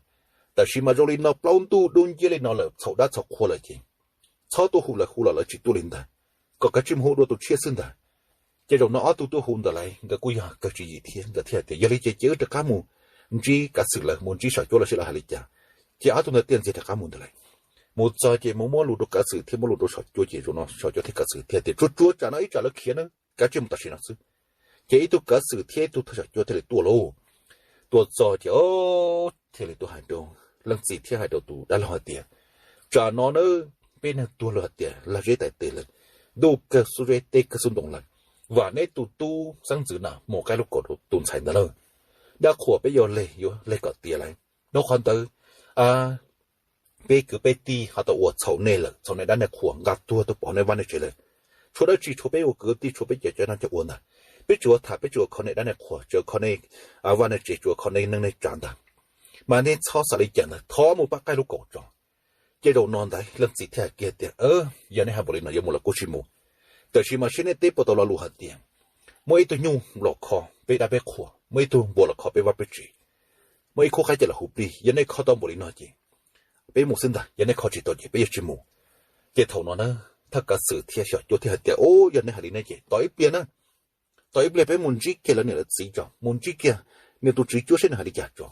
Tab sis mas zoo li no plaub ntuj dub nciab li no lawm txhaum dab txhaum qhua lawm ces txhob tuaj hu lawv, hu los lawv tsis tuaj li ntag, kom kav tsij mus hu dua tus tshiab xwb ntag. Ces zaum no ob tug tuaj hu ntawd lawm nkawd kuj yog kawg tswv yim thiab nkawd thiaj tias yog li ces cia wb rov qab mus ntsib kav xwm lawv, mus ntsib saum cuab lawv seb lawv hais li cas. Ces ob tug ntawd thiaj ntxias rov qab mus ntawd lawm. Mus txog ces mus muab lus rau kav xwm thiab muab lus rau saum cuab ces zaum no saum cuab thiab kav xwm thiaj tias tsuag tsuag tsam no ib tsam lawv khiav na, kav tsij mus tam sim no xwb. Ces ib tug kav xwm thiab ib tug thawj saum cuab thiaj li tuaj lauj. Tuaj txog ces thiaj li tuaj hais rau leej txiv thiab hais rau tus dab laug hais tias tsam no na peb neeg tuag lawm hais tias lag zeb tais tes lawm, ntuj kawg xub zeb teb kawg xub ntoo lawm, vam neb tus tub xeeb ntxwv na mus qaib lub kaum rau tus ntxhais ntawd lawm. Dab qhuas peb yuav leg yuav leg kom tiav lawm. Rau qhov ntawd peb kwv peb tij ho tau ua txhaum nej lawm, txhaum nej dab nej qhua nqa tuag tuaj pov nej vaj nej tsev lawm. Tshuav dab tsi tshuav peb ua kwv tij tshuav peb cov cov no cov ua ntag. Peb tsis ua tham peb tsis ua kho nej dab nej qhua, tsis ua kho nej vaj nej tsev, tsis ua kho nej neej nej tsav ntag. Mas nej txhob xav li cas ntag, thov mus pab qaib lub kaum tso. Ces zaum no ntag leej txiv thiaj hais kiag tias yog nej hais npaum li no yuav mus los kuj tsis mus. Tab sis mas saib nej teb puas tau lo lus hais tias muaj ib tug nyuj los kho peb dab peb qhua, muaj ib tug npua los kho peb vaj peb tsev, muaj ib khub qaib coj los hu plig, yog nej kho tau npaum li no ces peb mus xwb ntag, yog nej kho tsis tau ces peb yuav tsis mus. Ces thaum no na thawj kav xwm thiab xyom cuab thiaj hais tias o, yog nej hais li ne ces tos ib pliag na, tos ib pliag peb mus ntsib kiag lawv niam lawv txiv tso, mus ntsib kiag nws tus tswv cuab seb nws hais li cas tso.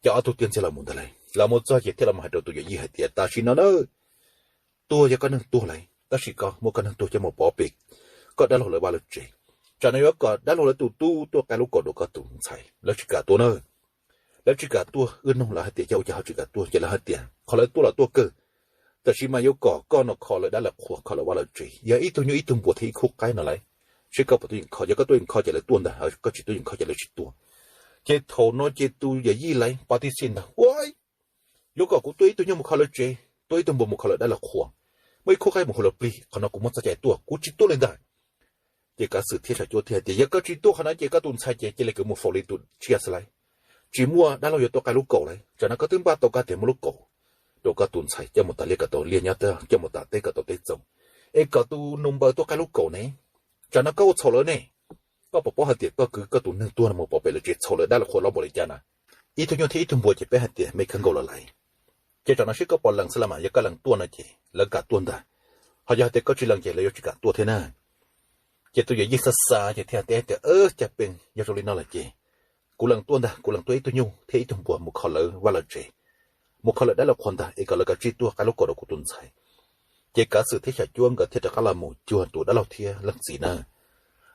Ces ob tug thiaj ntxias los mus ntag lauj. Los mus txog ces thiaj los hais rau tus yawm yij hais tias tam sim no na tuag yog koj neeg tuag lawm tab sis koj muab koj neeg tuag coj mus pov pem koj dab laug lawv vaj lawv tsev. Tsam no yuav kom dab laug lawv tus tub tuaj qaib lub kaum rau koj tus ntxhais, lawv tsis kam tuaj na. Lawv tsis kam tuaj, wb nug lawv hais tias yog ua cas ho tsis kam tuaj ces lawv hais tias qhov lawv tuaj los tuaj kawg, tab sis mas yuav kom koj no kho lawv dab lawv qhua, kho lawv vaj lawv tsev, yog ib tug nyuj ib tug npua thiab ib khub qaib no lauj. Seb koj puas tuaj yeem kho, yog koj tuaj yeem kho ces lawv tuaj ntag, koj tsis tuaj yeem kho ces lawv tsis tuaj. Ces thaum no ces tus yawm yij lawv pov tib xij ntag, ua, yuav kom kuv tuaj ib tug nyuj mus kho lawv tsev, tuaj ib tug npua mus kho lawv dab lawv qhua, muaj ib khub qaib mus hu lawv plig, qhov no kuv muaj txoj cai tuaj, kuv tsis tuaj li ntag. Ces kav xwm thiab xyom cuab thiaj hais tias yog koj tsis tuaj qhov no ces koj tus ntxhais ces cia li kwv mus faus li tus tsiaj xwb lauj. Tsis muaj dab laug yuav tuaj qaib lub kaum lawm, tsam no koj twb npaj tau kab tias muaj lub kaum rau koj tus ntxhais coj mus tas liaj kom tau liaj nyob, coj mus tas teb kom tau teb txoos, es kom tus nus npaws tuaj qaib lub kaum ne. Tsam no koj ua txhaum lawv ne. Koj puas paub hais tias koj kwv koj tus neeg tuag no mus pov pem lawv tsev txhaum lawv dab lawv qhua los npaum li cas na? Ib tug nyuj thiab ib tug npua ces peb hais tias me kawg nkaus lawm lauj. Ces tsam no seb koj puas lees xwb los mas yog koj lees tuaj no ces lawv kam tuaj ntag. Ho yog tias koj tsis lees ces lawv yuav tsis kam tuaj thiab na. Ces tus yawm yij xav xav ces thiaj teb tias, Cas pees, yog zoo li no lawm ces kuv lees tuaj ntag, kuv lees tuaj ib tug nyuj thiab ib tug npua mus kho lawv vaj lawv tsev, mus kho lawv dab lawv qhua ntag, es kom lawv kav tsij tuaj qaib lub kaum rau kuv tus ntxhais. Ces kav xwm thiab xyom cuab nkawd thiaj rov qab los mus cuag tus dab laug thiab leej txiv na.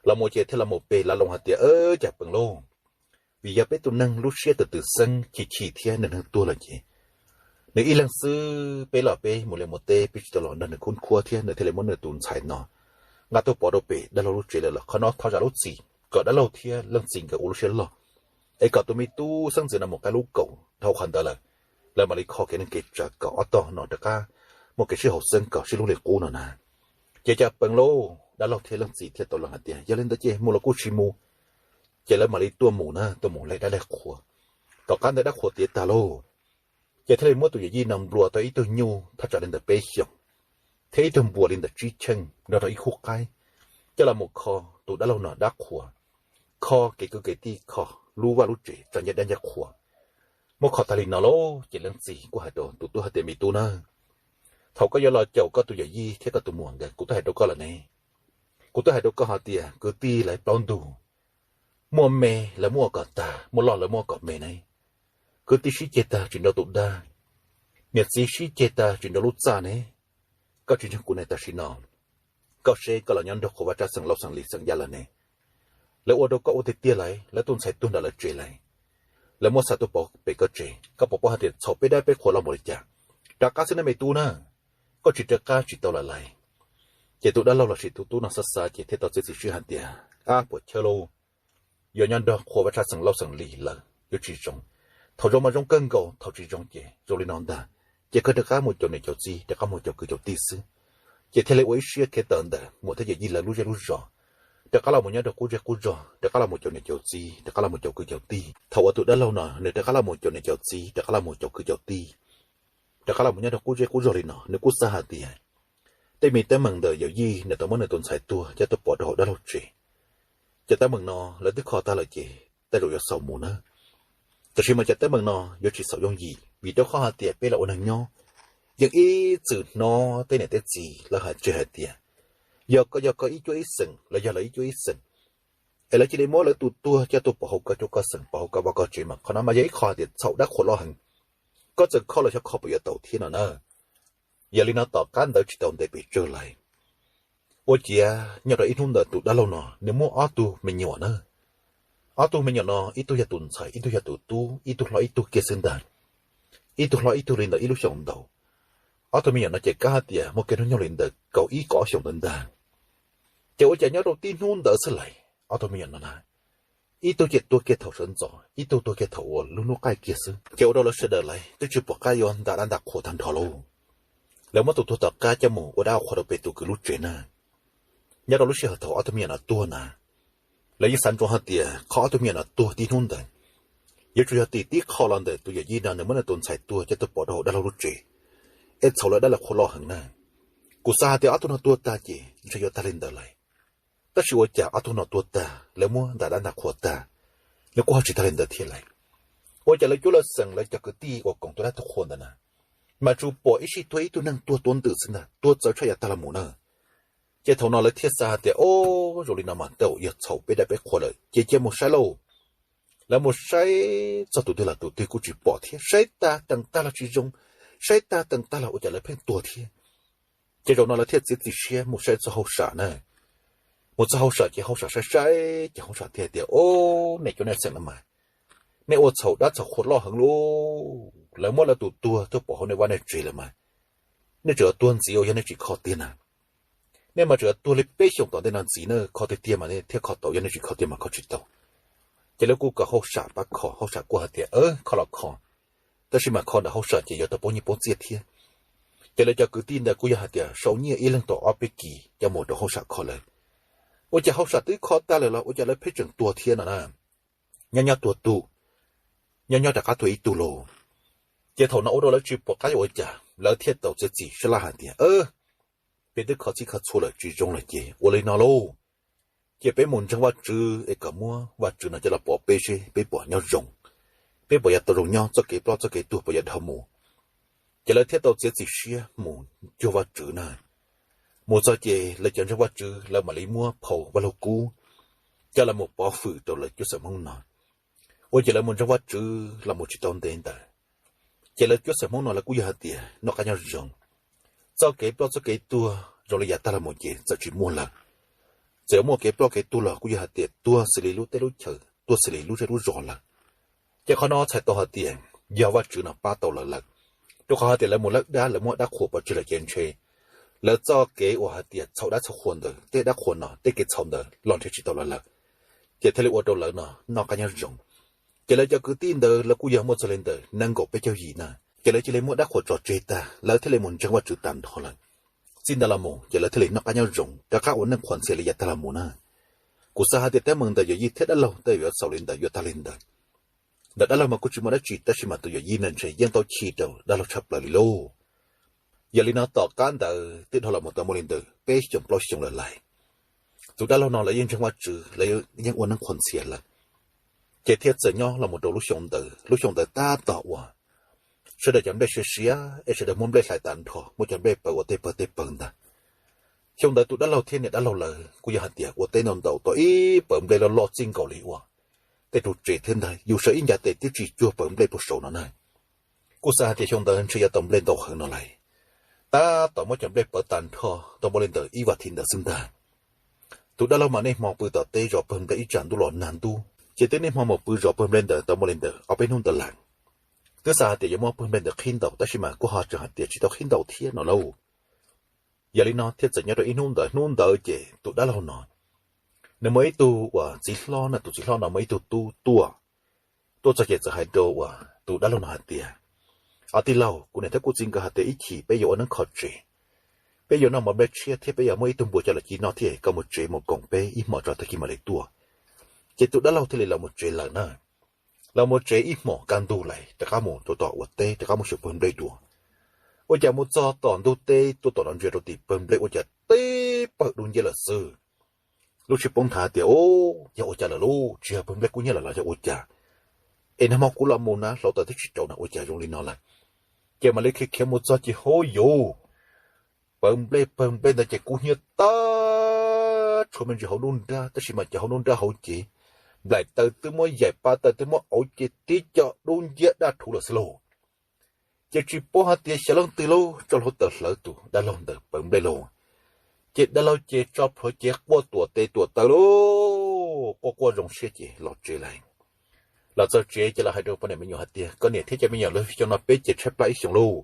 Los mus ces thiaj los mus pe lav loo hais tias, Cas pees lauj, vim yog peb tus neeg lub siab twm twm xeeb chim chim thiab nws neeg tuag lawm ces nws ib leeg xwb, peb los peb mus liaj mus teb peb tsis tau los nrog nws khub khuab thiab nws thiaj li muab nws tus ntxhais no nqa tuaj pov rau pem dab laug lub tsev lawm los qhov no thov zam lub txim kom dab laug thiab leej txiv nkawd ua lub siab loj, es kom tus me tub xeeb ntxwv no mus qaib lub kaum dhau qhov ntawd lawm, lawv mam li kho kev neej kev tsav kom ob tog no rov qab muaj kev sib haum xeeb kom sib hlub li qub no na. Ces cas pees lauj, dab laug thiab leej txiv thiaj tau lees hais tias, Yog li ntawd ces mus los kuj tsis mus. Ces lawv mam li tuaj mus na, tuaj mus laij dab laij qhua. Tom qab ntawd dab qhua tiav tag lauj, ces thiaj li muab tus yawm yij no nplua tau ib tug nyuj thaj tsam li ntawm peb xyoos, thiab ib tug npua li ntawm tsib cheej nrog rau ib khub qaib, coj los mus kho tus dab laug no dab qhua, kho kev kwv kev tij, kho lub vaj lub tsev tso ncaj dab ncaj qhua. Muab kho tag li no lauj, ces leej txiv kuj hais rau tus tub hais tias, Me tub na, thaum koj yuav los caum koj tus yawm yij thiab koj tus muam nkawd, kuv twb hais rau koj lawm ne. Kuv twb hais rau koj hais tias kwv tij lawv plaub ntug, muaj me lawv muab ua kom tag, muaj loj lawv muab ua kom me ne. Kwv tij sib ceg tag tsis nrau tus dag, niam txiv sib ceg tag tsis nrau lub txaj ne. Koj tsis ntseeg kuv ne, tam sim no koj seb koj los nyob nrog qhua vaj tsab xeem Lauj xeem Lis xeem Yaj lawm ne. Lawv ua rau koj ua tiag tiag lawm, lawv tus ntxhais tuag nram lawv tsev lawm, lawv muab xa tuaj pov pem koj tsev. Koj puas paub hais tias txhaum peb dab peb qhua los npaum li cas? Rov qab xwb nawb me tub na, koj tsis rov qab tsis tau lawm lauj. Ces tus dab laug lossis tus tub no xav xav ces thiaj tau txiav txim siab hais tias, Ab puas chawj lauj, yog nyob nrog qhua vaj tsab xeem Lauj xeem Lis lawm yuav tsis zoo. Thaum zoo mas zoo kawg nkaus, thaum tsis zoo ces zoo li no ntag. Ces koj rov qab mus caum niam caum txiv, rov qab mus caum kwv caum tij xwb. Ces thiaj li ua ib siab khiav tawm ntawm muam thiab yawm yij lawv lub zej lub zos, rov qab los mus nyob rau qub zej qub zog, rov qab los mus caum niam caum txiv, rov qab los mus caum kwv caum tij. Thaum uas tus dab laug no nws rov qab los mus caum niam caum txiv, rov qab los mus caum kwv caum tij, rov qab los mus nyob rau qub zej qub zog li no, nws kuj xav hais tias tej me teeb meem ntawm yawm yij nws tau muab nws tus ntxhais tuag coj tuaj pov rau hauv dab laug tsev, cov teeb meem no lawv twb kho tag lawm ces tej zaum yuav xaus mus na. Tab sis mas cov teeb meem no yuav tsis xaus yooj yim, vim rau qhov hais tias peb los ua neeg nyob, yeej ib txwm hnov tej niam tej txiv lawv hais tseg hais tias yog koj yog koj ib cuab ib xeem, lawv yog lawv ib cuab ib xeem, es lawv cia li muab lawv tus tuag coj tuaj pov hauv koj cuab koj xeem, pov hauv koj vaj koj tsev mas qhov no mas yog ib qho hais tias txhaum dab qhuas loj heev. Koj txawm kho los xyov kho puas yuav tau thiab no na. Yog li no tom qab ntawd tsis tau ntev pes tsawg lawm, ua ciav nyob rau ib hnub ntawd tus dab laug no nws muaj ob tug me nyuam na. Ob tug me nyuam no ib tug yog tus ntxhais, ib tug yog tus tub, ib tug hlob ib tug kiag xwb ntag. Ib tug hlob ib tug li ntawm ib lub xyoos ntau. Ob tug me nyuam no ces kab hais tias muaj kiag hnub nyoog li ntawm kaum ib kaum ob xyoos ntawd ntag. Ces ua cas nyob rau tib hnub ntawd xwb lawm ob tug me nyuam no na, ib tug ces tuag kiag thaum sawv ntxov, ib tug tuag kiag thaum uas lub hnub qaij kiag xwb. Ces ua rau lawv sawv daws lawv twb tsis pom qab yuav nta dab nta qhua tag nrho lauj. Lawv muab tus tuag tom qab coj mus ua dab qhua rau pem tus kwv lub tsev na. Nyob rau lub sij hawm thaum ob tug me nyuam no tuag na, lawv yeej xav ntsoov hais tias qhov ob tug me nyuam no tuag tib hnub ntawd yuav tsum yog tim tib qho los ntawm tus yawm yij no nws muab nws tus ntxhais tuag coj tuaj pov rau hauv dab laug lub tsev, es txhaum lawv dab laug qhua loj heev na. Kuv xav hais tias ob tug no tuag tag ces ntshe yuav tag li ntawd lawm. Tab sis ua cas ob tug no tuag tag lawv muab nta dab nta qhua tag, nws kuj ho tsis tag li ntawd thiab lawm. Ua cas lawv cuab lawv xeem lawv cov kwv tij uas koom tus dab tus qhua ntawd na, mas tsuas pom ib sij tuag ib tug neeg tuag tuav ntws xwb ntag, tuag txawv tshaj yav tag los mus na. Ces thaum no lawv thiaj xav hais tias, o, zoo li no mas tej zaum yog txhaum peb dab peb qhua lawm ces cia mus saib lauj. Lawv mus saib txog tus twg los tus twg kuj tsis pom thiab, saib tag teem tag los tsis zoo, saib tag teem tag los ua cas lawv pheej tuag thiab. Ces zaum no lawv thiaj txiav txim siab mus saib txog hauj sam na. Mus txog hauj sam ces hauj sam saib saib ces hauj sam thiaj hais tias, o, nej cov nej xeem no mas nej ua txhaum dab txhaum qhua loj heev lauj, lawv muab lawv tus tuag tuaj pov hauv nej vaj nej tsev lawm mas nej tseem yuav tuag ntxiv uas yog nej tsis kho tiag na. Nej mas tseem yuav tuag li peb xyoos tom ntej no ntxiv na, kho tiag tiag mas nej thiaj kho tau, yog nej tsis kho tiag mas kho tsis tau. Ces lawv kuj kom hauj sam pab kho, hauj sam kuj hais tias, kho los kho, tab sis mas kho ntawm hauj sam ces yuav tau poob nyiaj poob txiaj thiab. Ces lawv cov kwv tij ntawd kuj yog hais tias sau nyiaj ib leeg tau ob peb kis coj mus rau hauj sam kho lawm. Ua cas hauj sam twb kho tag lawm los ua cas lawv pheej tseem tuag thiab no na. Nyob nyob tuag tus, nyob nyob rov qab tuag ib tug lauj. Ces thaum no ua rau lawv tsis pom qab yuav ua cas, lawv thiaj tau txiav txim sab laj hais tias, peb twb kho txij kho txhua lawm tsis zoo lawm ces ua li no lauj, ces peb mus ntseeg Vajtswv es kom muab Vajtswv no coj los pov peb seb peb puas nyob zoo, peb puas yuav tau zoo nyob, txoj kev ploj txoj kev tuag puas yuav dhau mus. Ces lawv thiaj tau txiav txim siab mus cuag Vajtswv na. Mus txog ces lawv cov ntseeg Vajtswv lawv mam li muab phau Vaj Lug Kub coj los mus pov hwm rau lawv cuab xeem Hmoob no. Ua ces lawv mus ntseeg Vajtswv los mus tsis tau ntev ntawd, ces lawv cuab xeem Hmoob no lawv kuj yog hais tias noj qab nyob zoo. Txoj kev ploj txoj kev tuag zoo li yav tag los mus ces txawm tsis muaj lawm. Txawm yuav muaj kev ploj kev tuag los kuj yog hais tias tuag xws li lub teb lub chaw, tuag xws li lub zej lub zos lawm. Ces qhov no txhais tau hais tias yog Vajtswv no pab tau lawv lawm, rau qhov hais tias lawv mus lawb dab lawv muab dab qhuas pov tseg lawm ces ntshe lawv txoj kev uas hais tias txhaum dab txhaum qhua ntawd, tej dab qhuas no tej kev txhaum ntawd los nrhiav tsis tau lawv lawm, ces thiaj li ua rau lawv no noj qab nyob zoo. Ces lawv cov kwv tij ntawd lawv kuj yog muaj txog li ntawm nees nkaum peb caug yim na, ces lawv cia li muab dab qhuas tso tseg tag lawv thiaj li mus ntseeg Vajtswv tag nrho lawm. Txij ntawd los mus ces lawv thiaj li noj qab nyob zoo rov qab ua neej qhuas ntxhias li yav tag los mus na. Kuv xav hais tias teeb meem ntawm yawm yij thiab dab laug tej yuav xaus li ntawd yuav tag li ntawd. Ntawm dab laug mas kuj tsis muaj dab tsi tab sis mas tus yawm yij ntawd ntshe yeej tau chim rau dab laug tshaj plaws li lauj. Yog li no tom qab ntawd twb dhau los mus tau muaj li ntawd peb xyoos plaub xyoos lawm lais. Tus dab laug no lawv yeej ntseeg Vajtswv, lawv yeej ua neej qhuas ntxhias lawm. Ces thiaj txawm nyob los mus rau lub xyoo ntawd, lub xyoo ntawd tab tom uas sawv daws cov nplej siav siav es sawv daws muab nplej hlais tag nrho, muab cov nplej pawv ua tej pawg tej pawg ntag. Xyoo ntawd tus dab laug thiab niam dab laug lawv kuj yog hais tias ua teb ntau ntau tau ib pawg nplej loj loj txij nkaus li uas tej ru tsev thiab ntag, yus sawv ib ncav tes twb tsis cuag pawg nplej puag saud no na. Kuj xav hais tias xyoo ntawd ntshe yuav tau nplej ntau heev no lais. Tab tom muab cov nplej pawv tag nrho tau muaj li ntawd ib vas thiv ntawd xwb ntag. Tus dab laug mas niaj hmo pw tom teb zov pawg nplej ib tsam ntuj los nag ntuj, ces twb niaj hmo mus pw zov pawg nplej ntawd tau muaj li ntawd ob peb hnub ntawd lawm. Twb xav hais tias yuav muab pawg nplej ntawd qhib ntau tab sis mas kuj ho tseem hais tias tsis tau qhib ntau thiab no lauj. Yog li no thiaj txawm nyob rau ib hnub ntawd, hnub ntawd ces tus dab laug no nws muaj ib tug uas txiv hlob na, tus txiv hlob no muaj ib tug tub tuaj. Tuaj txog ces txawm hais rau uas tus dab laug no hais tias, ob tij laug, kuv niam thiab kuv txiv nkawd hais tias ib chim peb yuav ua neeb kho tsev, peb yuav noj mov nplej tshiab thiab peb yuav muab ib tug npua coj los ci noj thiab, koj mus tsev mus koom peb ib hmos tso tag kis mam li tuaj. Ces tus dab laug thiaj li los mus tsev lawm na. Los mus tsev ib hmos kaj ntug lawm rov qab mus rau tom ua teb rov qab mus xyuas pawg nplej dua. Ua cas mus txog tom ntug teb tuaj tom no ntsia rau tim pawg nplej ua cas teb pawg dub nciab lawm xwb. Lub tsis poob nthav tias, Ub, yog ua cas lawm lauj? Tsis yog pawg nplej kub hnyiab lawm los yog ua cas? Es nag hmo kuv los mus na hlau taws twb tsis rau na ua cas zoo li no lawm? Ces mam li khiav khiav mus txog ces hauv yuv, pawg nplej pawg nplej ntawd ces kub hnyiab tag, tshuav me ntsis hauv nruab nrab, tab sis mas cov hauv nruab nrab hauv ces nplaim taws twb muab yaim, pa taws twb muab auv ces tib co dub nciab daj rhuv lawm xwb lauj. Ces tsis paub hais tias xyov leej twg lauj tso hlau taws hlawv tus dab laug ntawm pawg nplej lauj. Ces dab laug ces tso plhuav cev quaj tuam tes tuam taw lauj, quaj quaj zoo siab ces los tsev lawm. Los txog tsev ces los hais rau poj niam me nyuam hais tias, Koj niam thiab cov me nyuam, lub xyoo no peb ces tshaib plab ib xyoos lauj.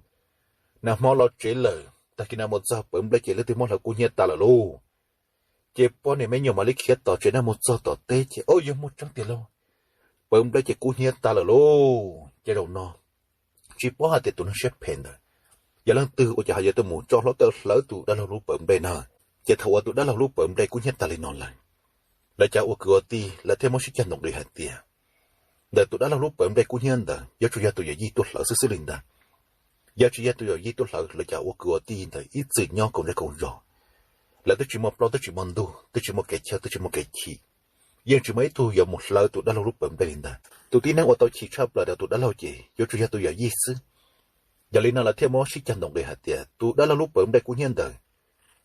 Nag hmo los tsev lawm, tag kis no mus txog pawg nplej ces leej twg muab hlawv kub hnyiab tas lawm lauj. Ces poj niam me nyuam mam li khiav tom tsev na mus txog tom teb ces, Au, yog muaj tseeb tiag lauj, pawg nplej ces kub hnyiab tas lawm lauj. Ces zaum no tsis paub hais tias tus neeg siab phem ntawd yog leej twg ua cas ho yuav tuaj mus tso hlau taws hlawv tus dab laug lub pawg nplej na. Ces thaum uas tus dab laug lub pawg nplej kub hnyiab tas li no lawm, lawv cov ua kwv ua tij lawv thiaj muab sib cag ntoo qis hais tias, ntawm tus dab laug lub pawg nplej kub hnyiab ntawd yuav tsum yog tus yawm yij tuaj hlawv xwb xwb li ntag. Yog tsis yog tus yawm yij tuaj hlawv, lawv cov ua kwv ua tij ntawd ib txwm nyob koom zej koom zos, lawv twb tsis muaj plaub twb tsis muaj ntug, twb tsis muaj kev chaw twb tsis muaj kev chim, yeej tsis muaj ib tug yuav mus hlawv tus dab laug lub pawg nplej li ntag. Tus tib neeg uas tau chim tshaj plaws rau tus dab laug ces yuav tsum yog tus yawm yij xwb. Yog li no lawv thiaj muab sib cag ntoo qis hais tias tus dab laug lub pawg nplej kub hnyiab ntawd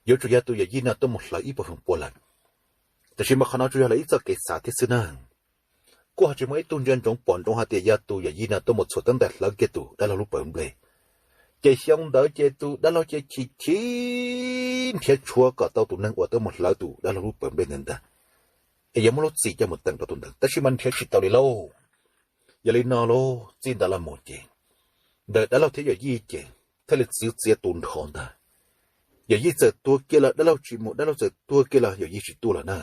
yuav tsum yog tus yawm yij no tuaj mus hlawv ib puas feem pua lawm. Tiam sis mas qhov no tsuas yog lawv ib txoj kev xav thiab xwb na. Kuj ho tsis muaj ib tug ntsia ntsoov pom ntsoov hais tias yog tus yawm yij no tuaj mus txhuam teeb ntais hlawv kiag tus dab laug lub pawg nplej. Ces xyoo ntawd ces tus dab laug ces chim chim nrhiav tshuav kom tau tus neeg uas tuaj mus hlawv tus dab laug lub pawg nplej ntawd ntag, es yuav muab lub txim coj mus teem rau tus ntawd, tab sis mas nrhiav tsis tau li lauj. Yog li no lauj, txij ntawd los mus ces ntawm dab laug thiab yawm yij ces thiaj li txwv txiav tu nrho ntag. Yawm yij txawm tuag kiag los dab laug tsis mus, dab laug txawm tuag kiag los yawm yij tsis tuaj lawm na.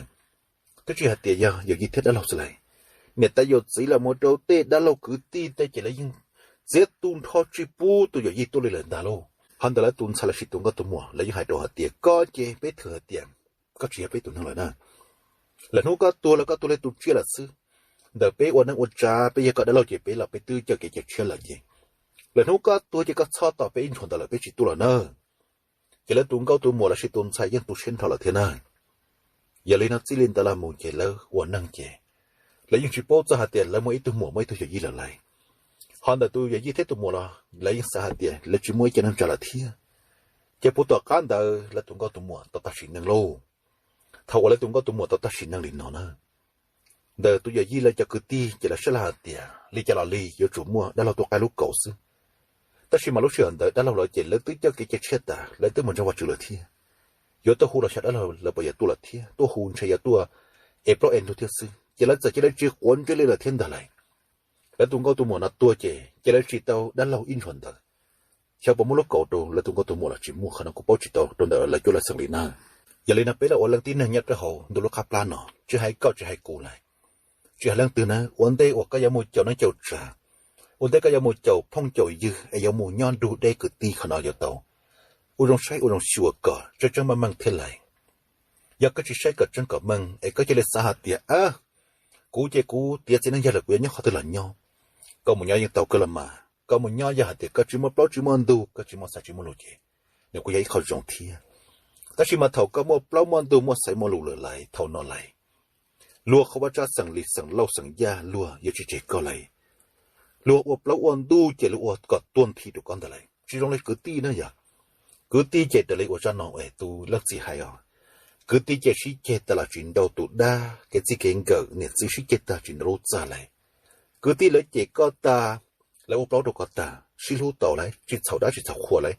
Twb tsis hais tias yog yawm yij thiab dab laug xwb lauj, niam tais yawm txiv los mus rau tej dab laug kwv tij tej ces lawv yeej txiav tu nrho tsis pub tus yawm yij tuaj li lawm ntag lauj. Ho ntawm lawv tus ntxhais los sis tus nkauj tus muam lawv yeej hais rau hais tias koj ces peb thwm hais tias koj tsis yog peb tus neeg lawm na. Lawm hnub koj tuag los koj tuag li tus tsiaj lawm xwb. Ntawm peb ua neej ua tsav peb yog koj dab laug ces peb los peb twb coj kev cai tshiab lawm ces lawm hnub koj tuag ces koj txhob tos peb ib ntsuag ntawd lawm, peb tsis tuaj lawm na. Ces lawv tus nkauj tus muam los sis tus ntxhais yeej tu siab nrho lawm thiab na. Yog li no txij li ntawd los mus ces lawv ua neej ces lawv yeej tsis paub txog hais tias lawv muaj ib tug muam muaj ib tug yawm yij lawm lauj. Ho ntawm tus yawm yij thiab tus muam los lawv yeej xav hais tias lawv tsis muaj ib co neej tsa lawm thiab. Ces puag tom qab ntawd lawv tus nkauj tus muam tau tag sim neej lauj. Thaum uas lawv tus nkauj tus muam tau tag sim neej li no na, ntawm tus yawm yij lawv cov kwv tij ces lawv sab laj hais tias li cas los li yuav tsum muaj dab laug tuaj qaib lub kaus xwb. Tab sis mas lub sij hawm ntawd dab laug lawv ces lawv twb coj kev cai tshiab tas, lawv twb mus ntseeg Vajtswv lawm thiab. Yuav tuaj hu los xyov dab laug lawv puas yuav tuaj lawm thiab, tuaj hu ntshe yuav tuaj es plaub es ntug thiab xwb, ces lawv txawm cia li tsis quav ntsej li lawm thiab ntag lauj. Lawv tus nkauj tus muam no tuag ces cia li tsis tau dab laug ib ntsuag ntawd. Xyov puas muaj lub kaus rau lawv tus nkauj tus muam los tsis muaj, qhov no kuv paub tsis tau rau ntawm lawv cuab lawv xeem li na. Yog li no peb los ua leej tib neeg nyob rau hauv ntu lub qab plab no, tsis hais koj tsis hais kuv lauj, tsis hais leej twg na, ua ntej uas koj yuav mus caum neej caum tsav, ua ntej koj yuav mus caum phooj caum ywg es yuav mus nyob nrug deb kwv tij, qhov no yuav tau ua zoo saib ua zoo xyuas kom tseeb tseeb meej meej thiab lauj. Yog koj tsis saib kom tseeb kom meej es koj cia li xav hais tias, a, kuv ces kuv tiav txiv neej yawg lawm kuv yuav nyob qhov twg los nyob, koj mus nyob yeej tau kawg los mas. Koj mus nyob yog hais tias koj tsis muaj plaub tsis muaj ntug, koj tsis muaj xaiv tsis muaj lus ces nws kuj yog ib qho zoo thiab. Tab sis mas thaum koj muaj plaub muaj ntug muaj xaiv muaj lus lawm lauj, thaum no lauj, luag qhov vaj tsab xeem li xeem lauj xeem yaj luag yuav tsis tseg koj lauj. Luag ua plaub ua ntug ces luag ua kom tuag nthi rau koj ntag lauj, tsis zoo li kwv tij na yog. Kwv tij ces raws li uas zaj no es tus leej txiv hais os, kwv tij ces sib ceg tas los tsis nrau tus dab, kev txij kev nkawm niam txiv sib ceg tag tsis nrau lub txaj lauj. Kwv tij lawv cem koj tag, lawv ua plaub rau koj tag, sib hlub tau lauj, tsis txhaum dab tsis txhaum qhua lauj.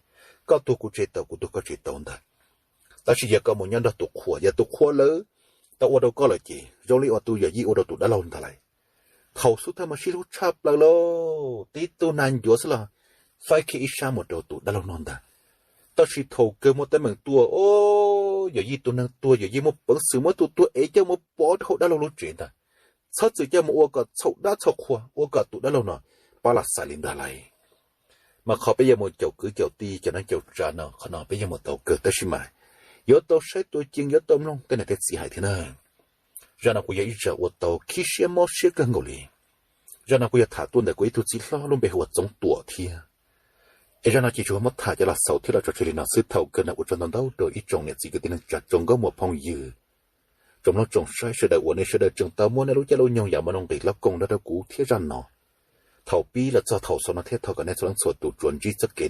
Koj tuag kuv tseg tau, kuv tuag koj tseg tau ntag. Tab sis yog koj mus nyob nrog tus qhua, yog tus qhua lawv tau ua rau koj lawm ces zoo li uas tus yawm yij ua rau tus dab laug ntag lauj. Thaum xub thawj mas sib hlub tshaj plaws lauj, tib tug nag ncuav xwb los faib kiag ib sab mus rau tus dab laug noj ntag. Tab sis thaum kawg muaj teeb meem tuaj, o, yawm yij tus neeg tuag, yawm yij muaj peev xwm muab tus tuag ev coj mus pov rau hauv dab laug lub tsev ntag. Txhob txwm coj mus ua kom txhaum dab txhaum qhua, ua kom tus dab laug no pab lam xaiv li ntag lauj. Mas qhov peb yuav mus caum kwv caum tij caum neej caum tsav no, qhov no peb yuav mus tau kawg, tab sis mas yuav tau saib tua ceev, yuav tau mloog tej niam tej txiv hais thiab na. Zaj no kuj yog ib zaj uas tau khib siab mob siab kawg nkaus li. Zaj no kuj yog tham tuaj ntawm kuv ib tug txiv hlob lub npe hu ua Txoov Tuam thiab. Es zaj no ces tsuas muab tham coj los xaus thiab los tso tseg li no xwb. Thaum kawg no ua tsaug ntau ntau rau ib tsoom niam txiv kwv tij neej tsa tsoom nkauj muam phooj ywg, tsoom mloog tsoom saib sawv daws uas nej sawv daws tseem tau muab nej lub caij lub nyoog yam no nqis los koom nrog rau kuv thiab zaj no thaum pib los txog thaum xaus no thiab. Thov kom nej txhua leej txhua tus tsuas ntsib txoj kev